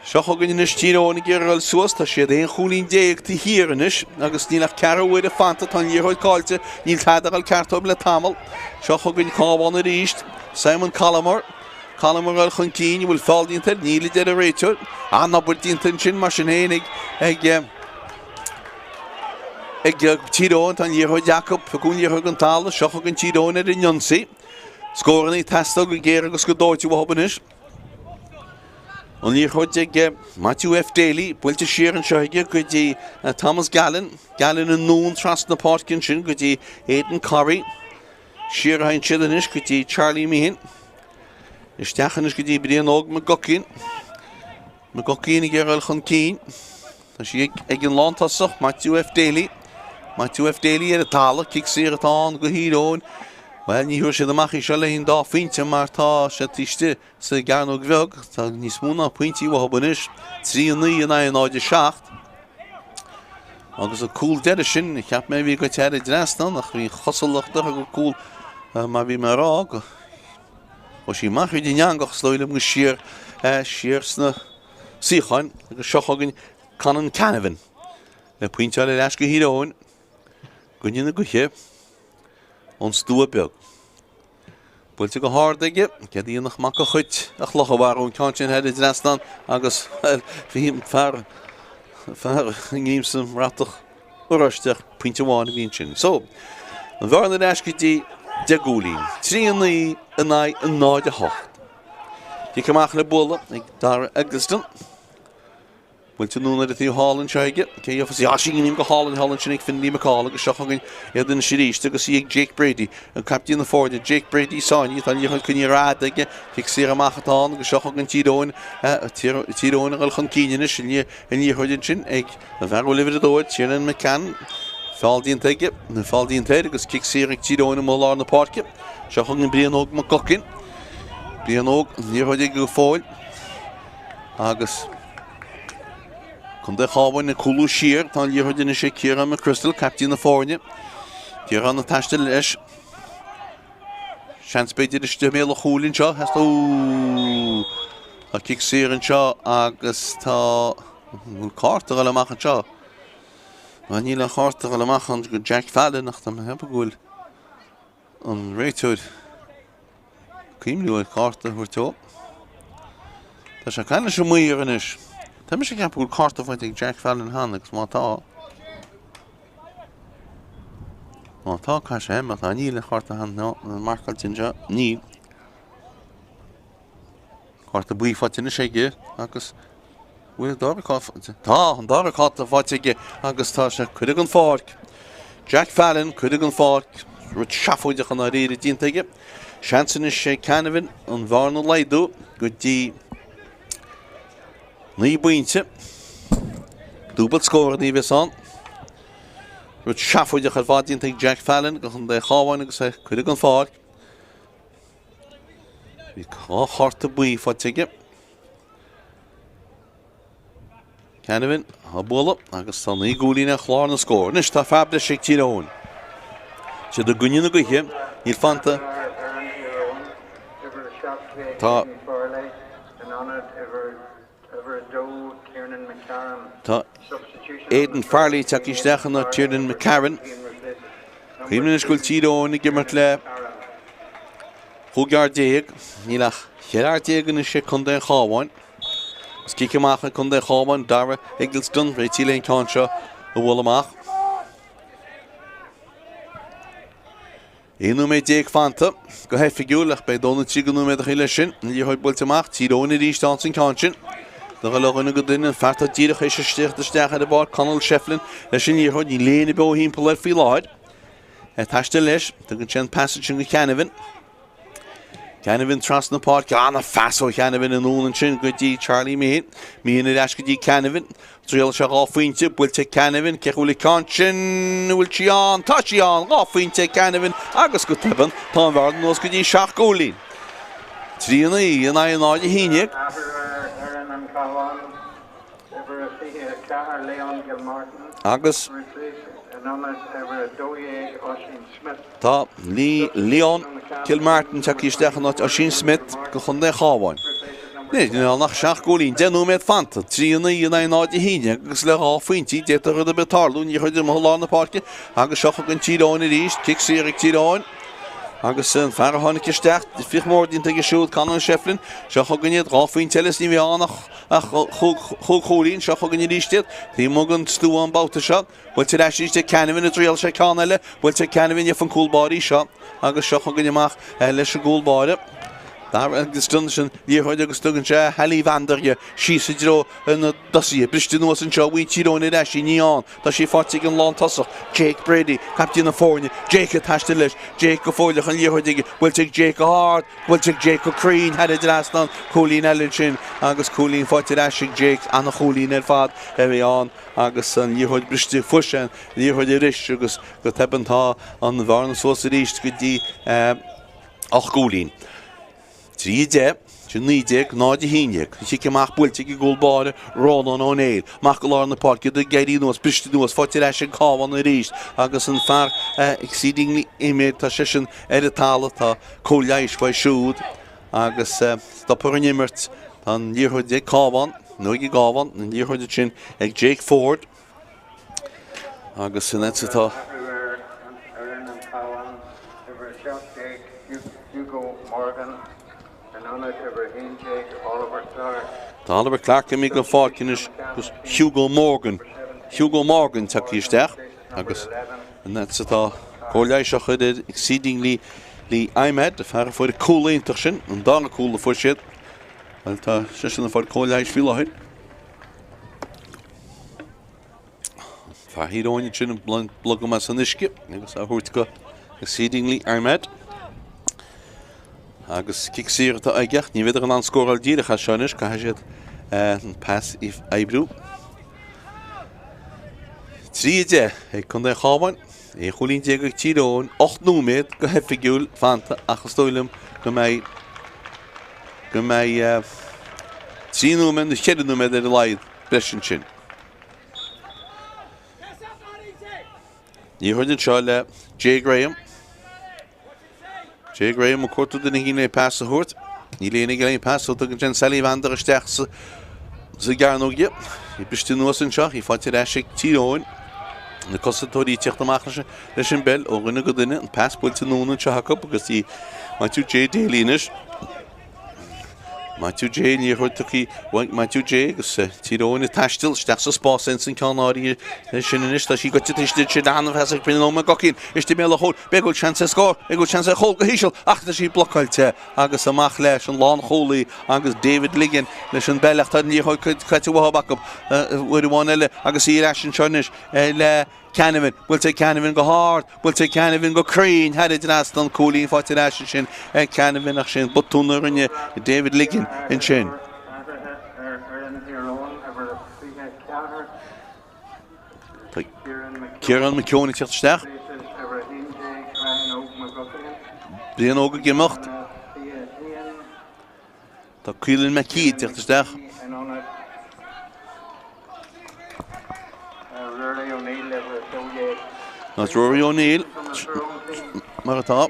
Seo chugainn anois Tír Eoghain ag iarraidh a dhul suas. Tá siad 11 chúilín taobh thiar anois agus níl ach ceathrú uaire fanta. Tá an liathróid caillte. Níl tada ag dul ceart dóibh le tamall. Seo chugainn Cabhán arís. Simon Collimore. Collimore ag dul chun cinn. An bhfuil feall déanta air? Níl, a deir an réiteoir. An-obair déanta ansin mar sin féin ag ag ag Tír Eoghain. Tá an liathróid acu. Piocadh an liathróid den talamh. Seo chugainn Tír Eoghain ar an ionsaí. Scóranna ag teastáil go géar agus go dóite uathu anois. An liathróid ag Matthew F. Daly, buailte siar anseo aige go dtí Thomas Gallen. Gallen anonn trasna na páirce ansin go dtí Aidan Corry. Siar a théann siad anois go dtí Charlie Meehan. Isteach anois go dtí Brian Óg McGuckian. McGuckian ag iarraidh a dhul chun cinn. Tá sí ag an lántosach, Matthew F. Daly. Matthew F. Daly ar an talamh, cic saor atá ann do Thír Eoghain. Bhuel, ní thabharfaidh siad amach í seo le an dá phointe mar tá siad taobh istigh sa gcearnóg bheag. Tá níos mó ná pointí uathu anois. 3 9 in aghaidh 0 7. Agus an cúl deiridh sin, cheap mé a bhí goite thar an dtrasnán ach bhí an chosúlacht orthu gur cúl mar bhí mé a rá go Chuaigh sí amach thríd an eangach is dóigh liom go siar siar sna suíocháin agus seo chugainn Conan Canavan le pointeáil ar ais go Thír Eoghain i gcoinne na gaoithe ón Stua Beag. Buailte go hard aige, céard a dhéanfadh Mac a' Chait ach luch a mharú an ceann sin thar an dtrasnán agus bhí an fear fear i ngiúmsa bratach oráisteach, pointe amháin a bhí ansin. So, an bhearna ar ais go dtí 10 gcúilín. 3 9 in aghaidh 0 8. Cic amach le bualadh ag Dara Eggleston. Buailte anonn ar an taobh thall anseo aige. Cé gheofas í? Á, síním go hálainn thall ansin ag Finlay McCall agus seo chugainn iad anois arís agus í ag Jake Brady, an captaen na foirne. Jake Brady sáinnithe, tá an liathróid coinnithe ar fhad aige. Cic saor amach atá ann agus seo chugainn Tír Eoghain, Tír Eoghain a dhul chun cinn anois. An liathróid ansin ag An fear a bhfuil uimhir 2 air, Tiernan McCann, feall déanta aige, nó feall déanta air agus cic saor ag Tír Eoghain amuigh i lár na páirce. Seo chugainn Brian Óg McGuckin. Brian Óg, an liathróid aige go fóill. Agus Contae an Chabháin ag cúlú siar. Tá an liathróid anois ag Ciarán McChrystal, captaen na foirne. Ciarán ag taisteal leis. Seans b'fhéidir istigh i mbéal an chúil anseo. Ó! Tá cic saor anseo agus tá An bhfuil cárta ag dul amach anseo? Bhuel, níl aon chárta ag dul amach ann go Jack Fallon ach tá mé ag ceapadh go bhfuil an réiteoir ag cuimhniú ar chárta a thabhairt dó. Tá sé ag caint leis an maor anois. Tá mise ag ceapadh go bhfuil cárta faighte ag Jack Fallon cheana agus má tá, má tá caithfidh sé má tá níl aon chárta cheana marcáilte anseo, níl. Cárta buí faighte anois aige agus bhfuil an dara cárta Tá an dara cárta faighte aige agus tá sé curtha den pháirc. Jack Fallon curtha den pháirc, rud seafóideach i ndáiríre déanta aige. Seans anois ag Canavan an bhearna a laghdú go dtí 9 bpointe. Dúbailt scóranna a bheas ann. Rud seafóideach ar fad déanta ag Jack Fallon go Chontae an Chabháin agus é curtha den pháirc. Bhí 2 chárta buí faighte aige. Canavan á bualadh agus tá 9 gcúilín ar chlár na scór. Anois tá fear breise ag Tír Eoghain. Siad i gcoinne na gaoithe, níl fanta. Tá Tá Aidan Farley tagtha isteach in áit Tiernan McCarron. Cuimhnigh anois go bhfuil Tír Eoghain ag imirt le 15 fhear. Níl ach 14 fhear anois ag Contae an Chabháin. Agus cic amach ag Contae an Chabháin, Dara Eggleston, réitithe le an ceann seo a bhualadh amach. 11 nóiméad fanta go hoifigiúil ach beidh dó nó 30 nóiméadachaí leis sin. An liathróid buailte amach, Tír Eoghain arís ann san ceann sin. Do ghoil ó dhuine go duine, an fear atá díreach théis teacht isteach ar an bpáirc, Conall Shefflin, leis an liathróid, níl éinne beo thimpeall air faoi láthair. Ag taisteal leis, tugann sé an pas ansin go Canavan. Canavan trasna páirce, ana-phas ó Chanavan anonn ansin go dtí Charlie Meehan. Meehan ar ais go dtí Canavan. Triail sé 2 phointe, buailte ag Canavan, cé bhfuil an ceann sin, an bhfuil sí ann? Tá sí ann! 2 phointe ag Canavan agus go tobann tá an bhearna anuas go dtí 7 gcúilín. 3 9 in aghaidh 0 11. Athrú ar fhoireann an Chabháin, uimhir a 24 Leon Gilmartin, Agus. replace in ionad uimhir a 12 Oisín Smith. Tá Leon Kilmartin tagtha isteach in áit Oisín Smith do Chontae an Chabháin. Níl ann ach 7 gcúilín, 10 nóiméad fanta, 3 9 in aghaidh 0 11 agus le 2 phointí d'fhéadfadh rud ar bith tarlú, an liathróid imithe i lár na páirce agus seo chugainn Tír Eoghain arís, cic saor ag Tír Eoghain agus an fear a tháinig isteach, difríocht mhór déanta aige siúd, Conor Shefflin, seo chugainn iad, 2 phointe eile is ní bheidh ann ach chúig chúilín, seo chugainn arís iad, taobh amuigh den stua an babhta seo. Buailte ar ais arís ag Canavan a dtriail sé ceann eile. Buailte ag Canavan gheobhaidh an cúl báire í seo agus seo chugainn amach leis an gcúl báire. Dara Eggleston leis an liathróid agus tugann sé a Sally Vander síos i dtreo na dtosaithe. Briste anuas anseo, bhí Tír Eoghain ar ais í, ní ann. Tá sí faighte ag an lántosach, Jake Brady, captaen na foirne. Jake ag taisteal leis. Jake go fóilleach an liathróid aige. Buailte ag Jake go hard. Buailte ag Jake go cruinn thar an dtrasnán. Cúilín eile ansin agus cúilín faighte ar ais ag Jake. Ana-chúilín ar fad a bhí ann. agus an liathróid briste fuair sé an liathróid arís agus go tobann tá an bhearna suas arís go dtí 8 gcúilín. 3 10, sin 19, 0 11. An chic amach buailte ag an gcúl báire Rónán Ó Néill. Amach go lár na páirce, ag éirí anuas, briste anuas, faighte ar ais ag Cabhán arís agus an fear Exceedingly Ahmed, tá seisean ar an talamh, tá cóir leighis uaidh siúd. Agus stopfar an imirt. Tá an liathróid ag Cabhán, nó ag an gCabhán, an liathróid ansin ag Jake Ford. Agus san áit atá. Athrú ar fhoireann an Chabháin, uimhir 17 Hugo Morgan in ionad uimhir 11 Oliver Clarke. Tá Oliver Clarke imithe den pháirc anois agus Hugo Morgan, Hugo Morgan tagtha isteach. Agus an fhad is atá cóir leighis á chur ar Exceedingly Lee Ahmed, fear a fuair an cúl iontach sin, an dara cúl a fuair siad, bhuel tá seisean ag fáil cóir leighis faoi láthair. Fear Thír Eoghain ansin ag blogadh as an uisce agus á thabhairt go Exceedingly Ahmed. Agus cic saor atá aige ach ní bheidh in ann scóráil díreach as seo anois, caithfidh siad an pas a oibriú. 3 10 ag Contae an Chabháin, 11 chúilín ag Tír Eoghain, 8 nóiméad go hoifigiúil fanta ach is dóigh liom go mbeidh go mbeidh 3 nóiméad nó 4 nóiméad ar a laghad breis ansin. Liathróid anseo le Jay Graham. Jay Graham ag cuartú duine éigin le pas a thabhairt. Níl éinne aige le pas so tugann sé an Sally Vander isteach sa sa gcearnóg di. Í briste anuas anseo, í faighte ar ais ag Tír Eoghain. Na cosantóirí ag tíocht amach leis leis an bpeil ó dhuine go duine. An pas buailte anonn anseo acu agus í Matthew J Daly anois. Matthew J liathróid tugtha uaidh Matthew J agus Tír Eoghain ag taisteal isteach sa spás ins an ceann áirithe sin anois. Tá sí goite istigh sin an-phas ag Brendan McGuckian istigh i mbéal an chúil. B'fhéidir go bhfuil seans ar scór, b'fhéidir go bhfuil seans ar chúl go híseal ach tá sí blocáilte agus amach leis an lánchúlaí agus David Ligon leis an bpeil ach tá an liathróid caite uathu acu uair amháin eile agus í ar ais anseo anois le Canavan, buailte ag Canavan go hard, buailte ag Canavan go cruinn thar an dtrasnán, cúilín faighte ar ais ansin ag Canavan ach sin botún a rinne David Ligon ansin. Tá Ciarán McKeown ag teacht isteach. Brian Óg ag imeacht. Tá Caolan McKee ag teacht isteach. Ná Rory O'Neill mar atá.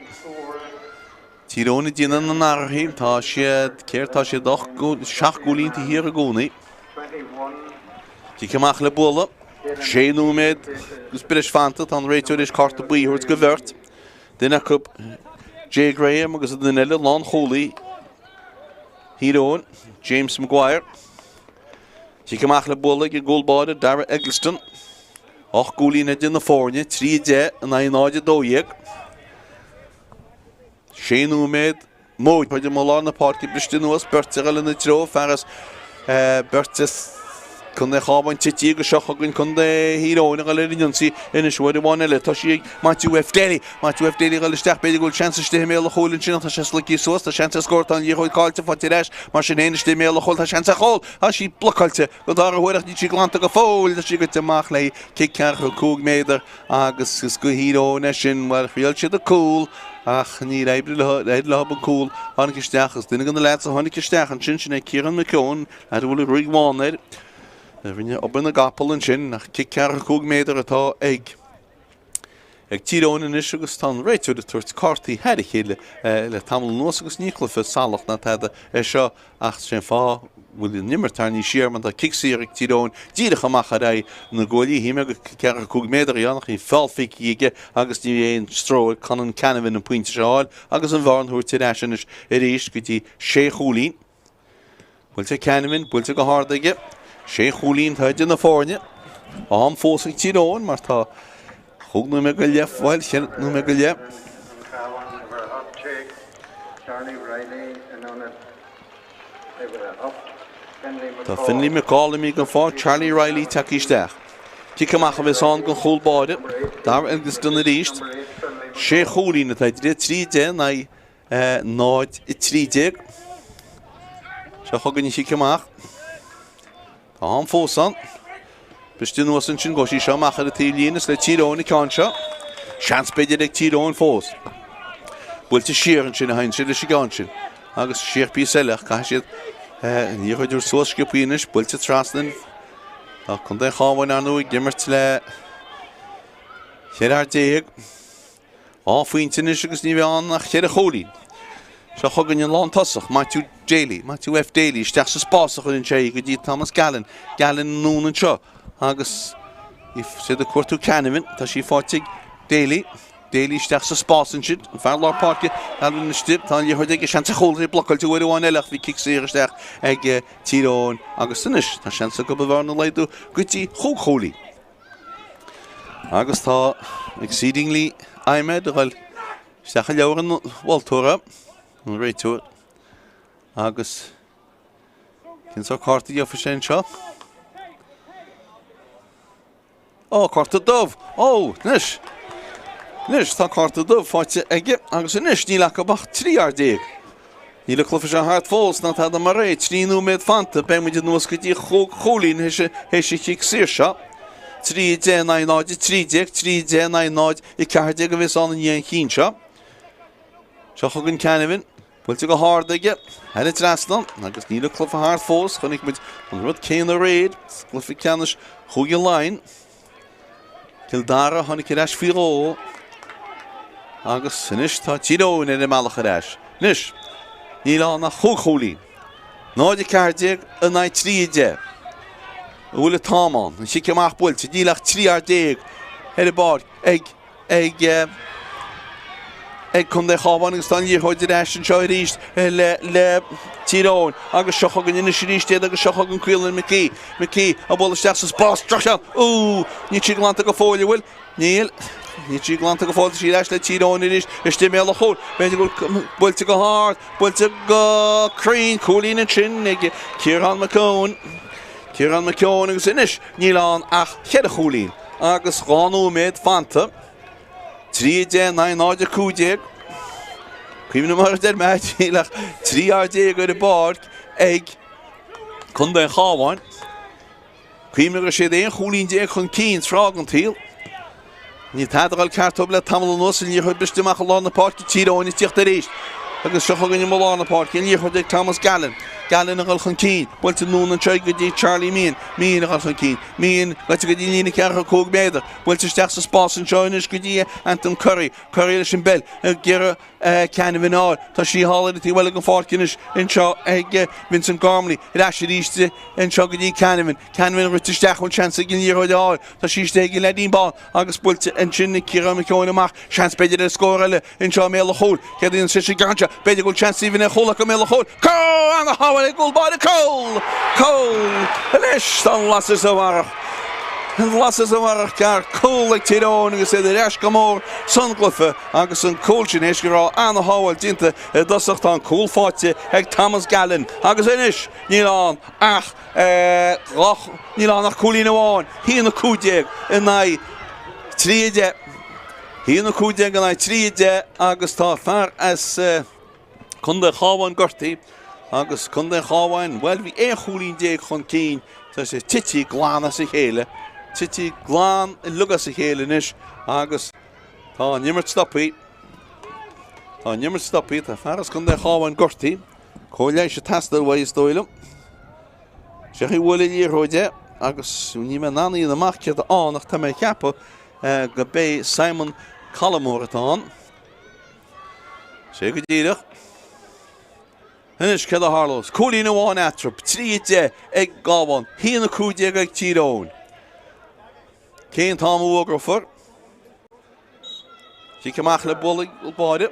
Tír Eoghain ag déanamh na n-athruithe. Tá siad, céard tá siad, 7 gcúilín taobh thiar i gcónaí. Cic amach le bualadh. Sé nóiméad agus breis fanta, tá an réiteoir tar éis cárta buí a thabhairt go bheirt. Duine acu Jay Graham agus an duine eile lánchúlaí Thír Eoghain, James Maguire. Cic amach le bualadh ag an gcúl báire Darragh Eggleston. 8 gcúilín idir na foirne, 3-10 in aghaidh 0-12. Sé nóiméad móide i lár na páirce briste anuas, beirt ag dul ina treo, fear as beirt as Contae an Chabháin tite agus seo chugainn Contae Thír Eoghain ag dul ar an ionsaí anois uair amháin eile. Tá sí ag Matthew F. Daly. Matthew F. Daly ag dul isteach, b'fhéidir go bhfuil seans istigh i mbéal an chúil ansin ach tá sé sloigthe suas, tá seans ar scór, tá an liathróid caillte, faighte ar ais, mar sin féin istigh i mbéal an chúil, tá seans ar chúl, tá sí blocáilte don dara huair ach níl sí glanta go fóill, tá sí goite amach léi, cic ceathracha 5 méadar. Agus is go Thír Eoghain é sin, bhuel, thriail siad an cúl ach níor oibrigh leo, éirigh leo an cúl a tháinig isteach agus duine de na leaids a tháinig isteach ansin, sin é Ciarán McKeown, leaid a bhfuil an ghruaig bhán air, a rinne obair na gcapall ansin ach cic ceathracha 5 méadar atá ag ag Tír Eoghain anois agus tá an réiteoir ag tabhairt cártaí thar a chéile le tamall anuas agus ní cluiche salach ná tada é seo Ach sin fáth go bhfuil an imirt tarraingthe siar mar tá cic saor ag Tír Eoghain díreach amach ar aghaidh na gcuaillí. Shíl mé gur cic 45 méadar a bhí ann ach bhí feall feicthe aige agus ní raibh aon stró ar Conan Canavan an pointe seo a fháil agus an bhearna a thabhairt ar ais anois arís go dtí sé chúilín. Buailte ag Canavan, buailte go hard aige. Sé chúilín atá idir na foirne. Am fós ag Tír Eoghain mar tá chúig nóiméad go leith, bhuel, cheithre nóiméad go leith. Tá Finlay McCall imithe den pháirc, Charlie Reilly tagtha isteach. Cic amach a bheas ann don chúl báire, Darragh Eggleston arís. Sé chúilín atá idir 3 10 in aghaidh 0 13. Seo chugainn an chic amach. Tá am fós ann. Briste anuas ansin, gabhfaidh sí seo amach ar an taobhlíne is le Tír Eoghain an ceann seo. Seans b'fhéidir ag Tír Eoghain fós. Buailte siar ansin a théann siad leis an gceann sin. Agus siar píosa eile ach caithfidh siad an liathróid a thabhairt suas sciobthaí anois, buailte trasna. Tá Contae an Chabháin ar ndóigh ag imirt le 14 fhear. Dhá phointe anois agus ní bheidh ann ach cheithre chúilín. Seo chugainn an lántosach, Matthew Daly, Matthew F. Daly, isteach sa spás a chuireann sé í go dtí Thomas Gallen, Gallen anonn anseo agus siad ag cuartú Canavan, tá sí faighte ag Daly, Daly isteach sa spás ansin, an fear lár páirce, Gallen istigh, tá an liathróid aige, seans ar chúl, í blocáilte uair amháin eile ach bhí cic saor isteach ag Tír Eoghain agus anois tá seans acu an bhearna a laghdú go dtí chúig chúilín. Agus tá Exceedingly Ahmed ag dul isteach i leabhar an mholtóra, an réiteoir, agus cén sórt cárta a gheobhaidh sé anseo? Ó, cárta dubh! Ó, anois! Anois tá cárta dubh faighte aige agus anois níl acu ach 13 fhear. Níl an cluiche seo thart fós ná tada mar é. 3 nóiméad fanta, beidh muid anuas go dtí chúig chúilín théis an chic saor seo. 3 10 in aghaidh 0 13, 3 10 in aghaidh 0 14 a bheas ann i ndiaidh an chinn seo. Seo chugainn Canavan, buailte go hard aige, thar an trasnán, agus níl an cluiche thart fós. Chonaic muid an rud céanna aréir sa gcluiche ceannais Chúige Laighean. Cill Dara a tháinig ar ais faoi dhó agus anois tá Tír Eoghain ar a mbealach ar ais. Anois, níl ann ach chúig chúilín. 0-14 in aghaidh 3-10. An bhfuil an t-am ann? An chic amach buailte. Níl ach 13 fhear ar an bpáirc ag ag ag Contae an Chabháin agus tá an liathróid ar ais anseo arís le le Tír Eoghain agus seo chugainn anois arís iad agus seo chugainn Caolan McKee. McKee ag bualadh isteach sa spás, droch-cheann! Úúú! Níl sí glanta go fóill, an bhfuil? Níl. Níl sí glanta go fóill, tá sí ar ais le Tír Eoghain arís istigh i mbéal an chúil. B'fhéidir go bhfuil buailte go hard, buailte go cruinn, cúilín ansin ag Ciarán McKeown. Ciarán McKeown agus anois níl ann ach cheithre chúilín agus dhá nóiméad fanta. 3 10 in aghaidh 0 15. Cuimhnigh mar a deir mé, níl ach 13 fhear ar an bpáirc ag Contae an Chabháin. Cuimhnigh go raibh siad aon chúilín déag chun cinn tráth den tsaol. Níl tada ag dul ceart dóibh le tamall anuas, an liathróid briste amach i lár na páirce, Tír Eoghain ag tíocht arís. Agus seo chugainn i lár na páirce, an liathróid ag Thomas Gallen. Gallen a dhul chun cinn. Buailte anonn anseo go dtí Charlie Meehan. Meehan a dhul chun cinn. Meehan gaibhte go dtí an líne 45 méadar. Buailte isteach sa spás anseo anois go dtí Anton Curry. Curry leis an bpeil ag iarraidh Canavan a fháil. Tá sí thall ar an taobh eile den pháirc anois anseo ag Vincent Gormley. Ar ais arís anseo go dtí Canavan. Canavan rite isteach bhfuil seans ag an liathróid a fháil. Tá sí istigh ag an leaidín bán agus buailte ansin ag Ciarán McKeown amach. Seans b'fhéidir ar scór eile anseo i mbéal an chúil. Céard a dhéanann sé sa gceann seo? B'fhéidir go bhfuil seans aoibhinn ar chúl acu i mbéal an chúil. Cúl! Ana-shábháil ag gcúl báire. Cúl! Cúl! Anois tá an lasair sa bharrach. An lasair sa bharrach ceart. Cúl ag Tír Eoghain agus iad ar ais go mór san gcluiche agus an cúl sin théis go raibh ana-shábháil déanta i dtosach tá an cúl faighte ag Thomas Gallen agus anois níl ann ach Níl ann ach cúilín amháin, 1-15 in aghaidh 3-10. 1-15 in aghaidh 3-10 agus tá fear as Contae Chabháin gortaithe agus Contae Chabháin, bhuel, bhí 11 chúilín chun cinn, tá sé tite glan as a chéile, tite glan uilig as a chéile anois agus tá an imirt stoptha. Tá an imirt stoptha, tá fear as Contae Chabháin gortaithe. Cóir leighis ag teastáil uaidh is dóigh liom. Sé a bhuail an liathróid é agus níl mé in ann a dhéanamh amach céard atá ann ach tá mé ag ceapadh go b'é Simon Collamore atá ann. Sé go díreach. Anois céard a tharlós? Cúilín amháin eatarthu, 3-10 ag an gCabhán, 1-15 ag Tír Eoghain. Cén t-am a bhfógrófar? Cic amach le bualadh ag báire.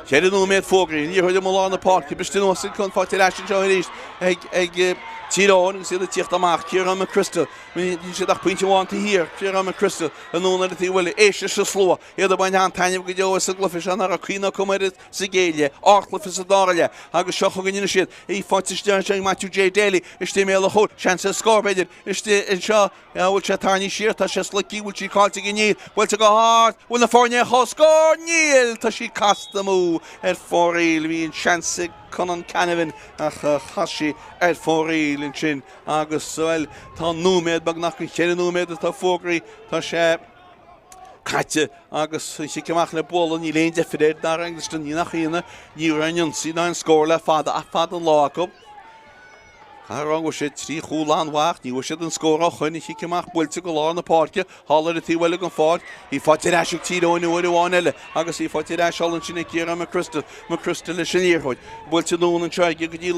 4 nóiméad fógraithe, an liathróid i lár na páirce, briste anuas ag Con faighte ar ais anseo arís ag ag Tír Eoghain agus iad ag tíocht amach. Ciarán McChrystal, níl siad ach pointe amháin taobh thiar. Ciarán McChrystal anonn ar an taobh eile, éist leis an slua, iad ag baint an-taitneamh go deo as an gcluiche seo nach raibh cuimhne acu air sa gcéad leath, ardchluiche sa dara leath agus seo chugainn anois iad. Í faighte isteach anseo ag Matthew J. Daly istigh i mbéal an chúil. Seans ar scór, b'fhéidir, istigh anseo. Bhfuil sé tarraingthe siar? Tá sé sloigthe. Bhfuil sí caillte aige? Níl. Buailte go hard. Bhfuil na foirne ar comhscór? Níl! Tá sí casta amú ar fóraoil. Bhí an seans ag Conan Canavan ach chas sí ar fóraoil ansin agus, bhuel, tá nóiméad beagnach an cheithre nóiméad atá fógraithe. Tá sé. caite agus an chic amach le bualadh, níl aon deifir air Darragh Eggleston, ní nach ionadh, ní raibh aon ionsaí ná aon scór le fada ach fada an lá acu. Caithfidh a rá go bhfuair siad trí chúl an-mhaith, ní bhfuair siad an scór ó shoin, an chic amach buailte go lár na páirce, thall ar an taobh eile den pháirc, í faighte ar ais ag Tír Eoghain uair amháin eile agus í faighte ar ais thall ansin ag Ciarán McChrystal, McChrystal leis an liathróid, buailte anonn anseo aige go dtí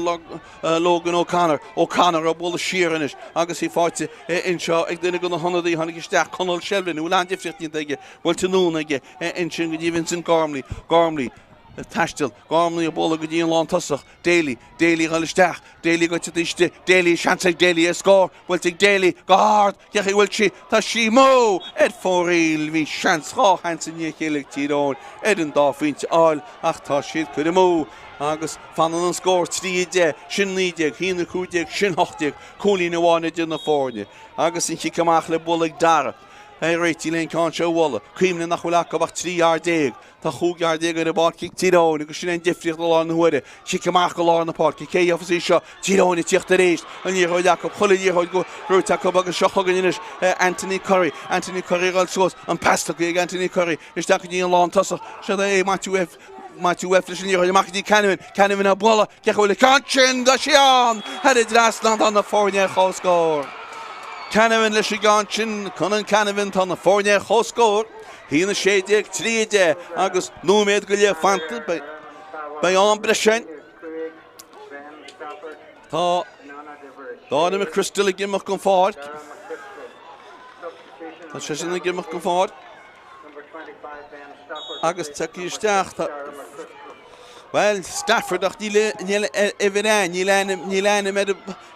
Logan O'Connor, O'Connor á bualadh siar anois agus í faighte anseo ag duine de na hionadaithe a tháinig isteach, Conall Shevlin, a bhfuil an-difríocht déanta aige, buailte anonn aige ansin go dtí Vincent Gormley, Gormley ag taisteal, Gormley ag bualadh go dtí an lántosach, Daly, Daly ag dul isteach, Daly goite istigh, Daly, seans ag Daly ar scór, buailte ag Daly go hard, Cén chaoi a bhfuil sí? Tá sí amú ar fóraoil. Bhí seans, dhá sheans i ndiaidh a chéile ag Tír Eoghain ar an dá phointe a fháil ach tá siad curtha amú agus fanann an scór 3, 10, sin 19, 1, 15, sin 18, cúilín amháin idir na foirne agus an chic amach le bualadh ag Dara. Ag réitigh le an ceann seo a bhualadh. Cuimhnigh nach bhfuil acu ach 13 yard. Tá 15 yard ar an bpáirc ag Tír Eoghain agus sin é an difríocht i láthair na huaire. Cic amach go lár na páirce. Cé a gheofas í seo? Tír Eoghain ag tíocht arís. An liathróid acu. Chuile liathróid gnóite acu agus seo chugainn anois Anthony Curry. Anthony Curry ag dul suas. An pas tugtha ag Anthony Curry isteach go dtí an lántosach. Seo é Matthew F. Matthew F leis an liathróid amach go dtí Canavan. Canavan á bualadh. Cé go bhfuil an ceann sin? Tá sí ann! Thar an dtrasnán tá na foirne ar comhscór. Canavan leis an gceann sin. Conan Canavan tá na foirne ar comhscór. 1, 16, 3, 10 agus nóiméad go leith fanta. Beidh am breise ann. Tá Dáire McChrystal ag imeacht den pháirc. Tá seisean ag imeacht den pháirc. Agus tiocfaidh isteach Bhuel, Stafford ach níl níl uimhir aon, níl ainm níl ainm ar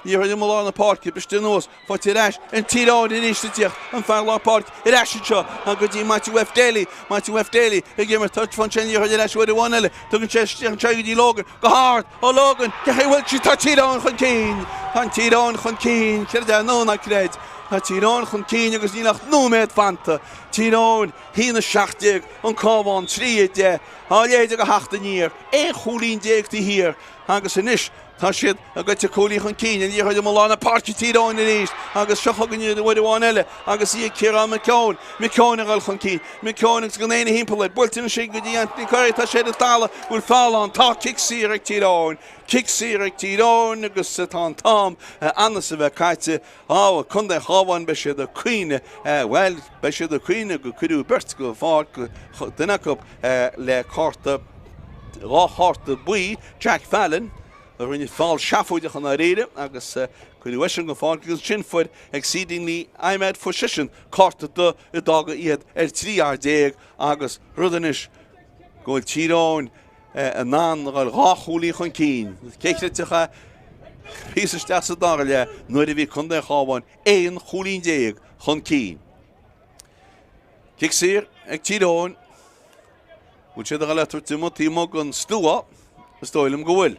liathróid i lár na páirce, briste anuas, faighte ar ais, an Tír Eoghain arís ag tíocht, an fear lár páirce ar ais anseo go dtí Matthew F. Daly, Matthew F. Daly ag imirt, faigheann sé an liathróid ar ais uair amháin eile, tugann sé isteach anseo go dtí Logan, go hard, ó Logan, cé chaoi a bhfuil sí, tá Tír Eoghain chun cinn, tá an Tír Eoghain chun cinn, creid é nó ná creid, tá Tír Eoghain chun cinn agus níl ach nóiméad fanta, Tír Eoghain, 1-17, an Cabhán 3-10. Tá a leithéid de theacht aniar, 11 chúilín taobh thiar agus anois tá siad ag goil cúilín chun cinn, an liathróid amuigh lár na páirce Tír Eoghain arís agus seo chugainn iad uair amháin eile agus í ag Ciarán McKeown, McKeown ag dul chun cinn, McKeown agus gan éinne thimpeall air, buailte anois go dtí Anthony Curry, tá sé ar an talamh, bhfuil feall ann, tá cic saor ag Tír Eoghain, cic saor ag Tír Eoghain agus tá an t-am annas a bheith caite. Á, Contae an Chabháin, beidh siad ag caoineadh, bhuel, beidh siad ag caoineadh go cuireadh beirt den pháirc, duine acu le cárta, 2 chárta buí, Jack Fallon, a rinne feall seafóideach i ndáiríre agus cuireadh eisean den pháirc agus ansin fuair Exceedingly Ahmed, fuair seisean cárta dubh a d'fhága iad ar 13 fhear agus rud anois go bhfuil Tír Eoghain in ann a dhul 2 chúilín chun cinn. Cé chreidfeadh é píosa isteach sa dara leath nuair a bhí Contae an Chabháin 11 chúilín chun cinn. Cic saor ag Tír Eoghain. Bhfuil siad ag dul é a thabhairt amuigh taobh amuigh den stua? Is dóigh liom go bhfuil.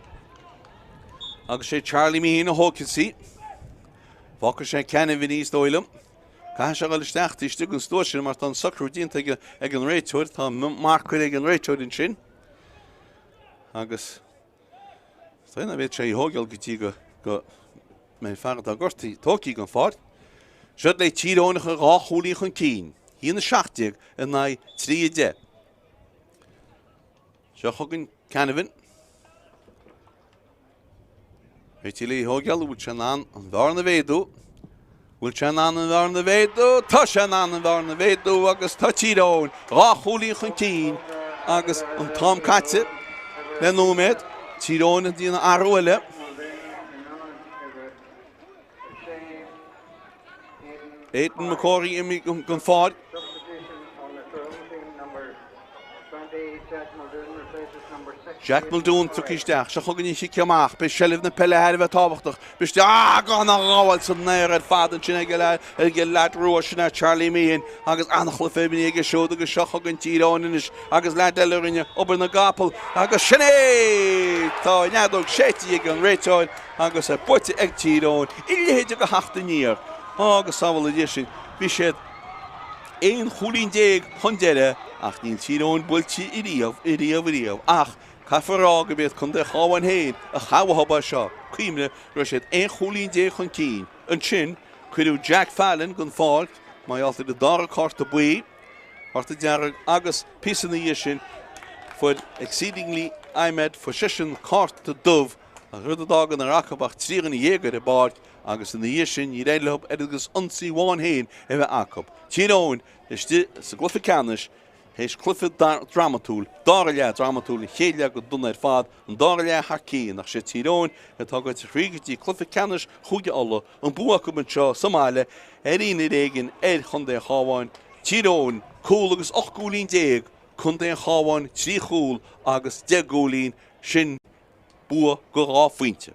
Agus sé Charlie Meehan a thógfas í. Fágfaidh sé Canavan í is dóigh liom. Caithfidh sé a dhul isteach taobh istigh den stua sin mar tá an socrú déanta ag an réiteoir, tá marcáil ag an réiteoir ansin. Agus is dóigh nach bhféadfadh sé í a thógáil go dtí go go mbeidh fear atá gortaithe tógtha den pháirc. Siod le Tír Eoghain a chur 2 chúilín chun cinn, 1-17 in aghaidh 3-10. Seo chugainn Canavan. Réitithe le thógáil, bhfuil sé in ann an bhearna a mhéadú? Bhfuil sé in ann an bhearna a mhéadú? Tá sé in ann an bhearna a mhéadú agus tá Tír Eoghain 2 chúilín chun cinn agus an t-am caite le nóiméad. Tír Eoghain ag déanamh athrú eile. Aidan McCrory imithe den pháirc. Jack Muldoon tugtha isteach. Seo chugainn an chic amach. Beidh seilbh na peile thar a bheith tábhachtach. Biste ah gan a ghabháil san aer ar fad ansin ag an leaid rua sin é Charlie Meehan agus an-chluiche imeartha aige siúd agus seo chugainn Tír Eoghain anois agus leaid eile a rinne obair na gcapall agus sin é! Tá an fheadóg séidte ag an réiteoir agus é buaite ag Tír Eoghain a leithéid de theacht aniar agus samhail a Dhia sin, bhí siad 11 chúilín chun deiridh ach níl Tír Eoghain buailte ariamh, ariamh, ariamh ach caithfear a rá gurb iad Contae an Chabháin féin a chaith uathu é seo, cuimhnigh go raibh siad 11 chúilín chun cinn. Ansin cuireadh Jack Fallon den pháirc mar gheall ar an dara cárta buí, cárta dearg agus píosa ina dhiaidh sin fuair Exceedingly Ahmed, fuair seisean cárta dubh. An rud a d'fhág nach raibh acu ach 13 dhuine ar an bpáirc agus ina dhiaidh sin níor éirigh leo oiread agus ionsaí amháin féin a bheith acu. Tír Eoghain istigh sa gcluiche ceannais théis cluiche drámatúil, dara leath drámatúil, an chéad leath go dona ar fad, an dara leath thar cionn ach sé Tír Eoghain atá ag goil thríd go dtí cluiche ceannais Chúige Uladh, an bua acu anseo sa mbaile ar aon fhoréigean ar Chontae an Chabháin, Tír Eoghain, cúl agus 18 gcúilín, Contae an Chabháin 3 chúl agus 10 gcúilín, sin bua go 2 phointe.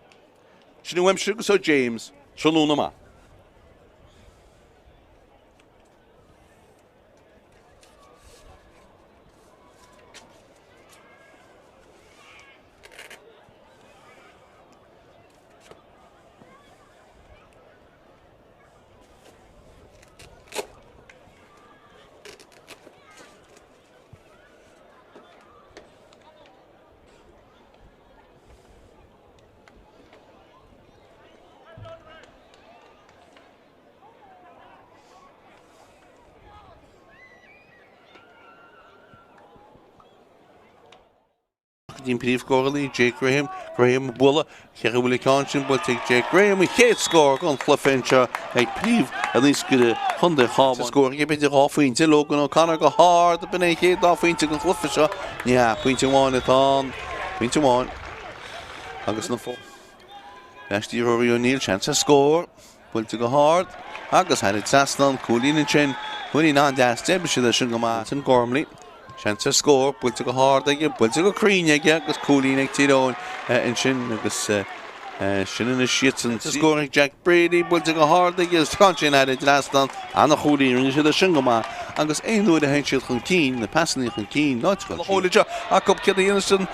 Sin uaimse agus ó James, tráthnóna maith. Go dtí an príomhscórálaí, Jake Graham, Graham ag bualadh, cé go bhfuil an ceann sin buailte ag Jake Graham, an chéad scór den chluiche anseo ag príomhnaoscaire Chontae an Chabháin. Scór aige b'fhéidir 2 phointe, Logan O'Connor go hard, b'in é an chéad dá phointe den chluiche seo. Ní hea, pointe amháin atá ann, pointe amháin agus na Leis Rory O'Neill, seans ar scór, buailte go hard agus thar an trasnán, cúilín ansin, cúilín an-deas, d'oibrigh siad é sin go maith. Ansin Gormley, seans ar scór, buailte go hard aige, buailte go cruinn aige agus cúilín ag Tír Eoghain ansin agus sin anois iadsan. Scór ag Jack Brady, buailte go hard aige agus tá sin thar an trasnán, an-chúilín, rinne siad é sin go maith agus aon uair a théann siad chun cinn, na pasannaí chun cinn, áit acu céard a dhéanann siad?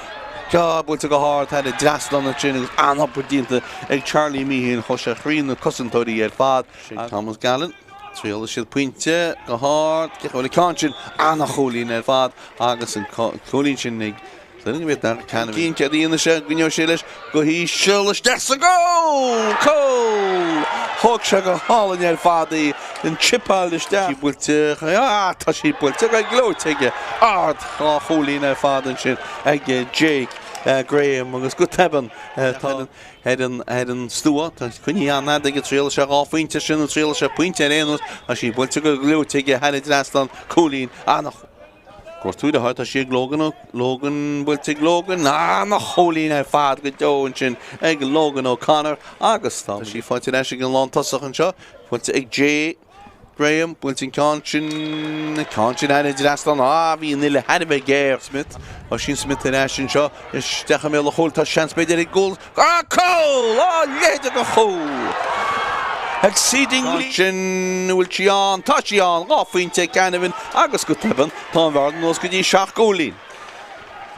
Tá buailte go hard thar an dtrasnán ansin agus an-obair déanta ag Charlie Meehan. Chuaigh sé thrí na cosantóirí ar fad. Thomas Gallen. Triailfidh siad pointe go hard. Cé bhfuil an ceann sin ana-chúilín ar fad agus an cúilín sin ag Cinn céard a dhéanfaidh sé, coinneoidh sé leis go híseal isteach sa gcúl! Cúl! Thóg sé go hálainn ar fad í, an chipeáil isteach. Sí buailte, ah tá sí buailte go gleoite aige. Ard dhá chúilín ar fad ansin ag Jake Graham agus go tobann tá ar an ar an stua. Tá coinnithe an-fhada aige, triailfidh sé dhá phointe sin nó triailfidh sé pointe ar aon nós. Tá sí buailte go gleoite aige thar an dtrasnán, cúilín ana. Gortú le tá sí ag Logan, Logan buailte ag Logan, ana-chúilín ar fad go deo ansin ag Logan O'Connor agus tá sí faighte ar ais ag an lántosach anseo, buailte ag Jay Graham, buailte an ceann sin, an ceann sin thar an dtrasnán, ah bhí an uille thar a bheith géar. Smith, Oisín Smith ar ais anseo, isteach i mbéal an chúil, tá seans b'fhéidir ag gcúl, Ah cúl! Ah leithéide de chúl! Exceedingly sin bhfuil sí ann, tá sí ann, 2 phointe ag Canavan agus go tobann tá an bhearna anuas go dtí 7 gcúilín.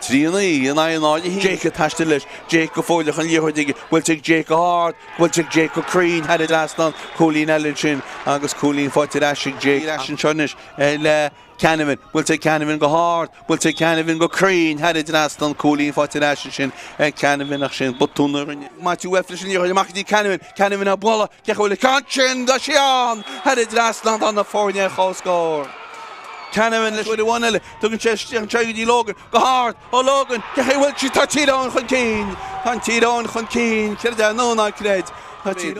3 9 in aghaidh 0 1. Jake ag taisteal leis, Jake go fóilleach an liathróid aige, buailte ag Jake go hard, buailte ag Jake go cruinn thar an dtrasnán, cúilín eile ansin agus cúilín faighte ar ais ag Jake. Ar ais anseo anois le Canavan, buailte ag Canavan go hard, buailte ag Canavan go cruinn thar an dtrasnán, cúilín faighte ar ais ansin ag Canavan ach sin botún a rinne Matthew F leis an liathróid amach go dtí Canavan, Canavan á bualadh, cé bhfuil an ceann sin, tá sí ann! Thar an dtrasnán tá na foirne ar comhscór. Canavan leis uair amháin eile, tugann sé isteach anseo go dtí Logan, go hard, ó Logan, cé chaoi bhfuil sí, tá Tír Eoghain chun cinn! Tá an Tír Eoghain chun cinn, creid é nó ná creid, tá Tír.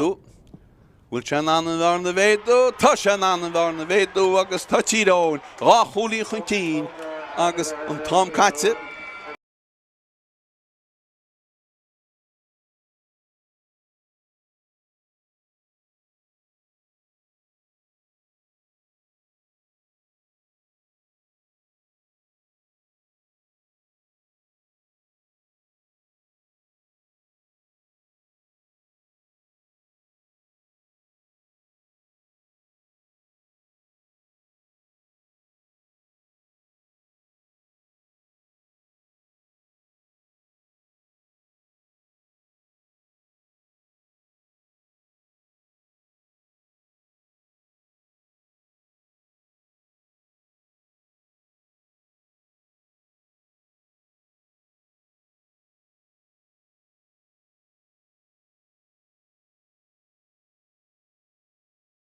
Bhfuil sé in ann an bhearna a mhéadú? Tá sé in ann an bhearna a mhéadú agus tá Tír Eoghain dhá chúilín chun cinn agus an t-am caite.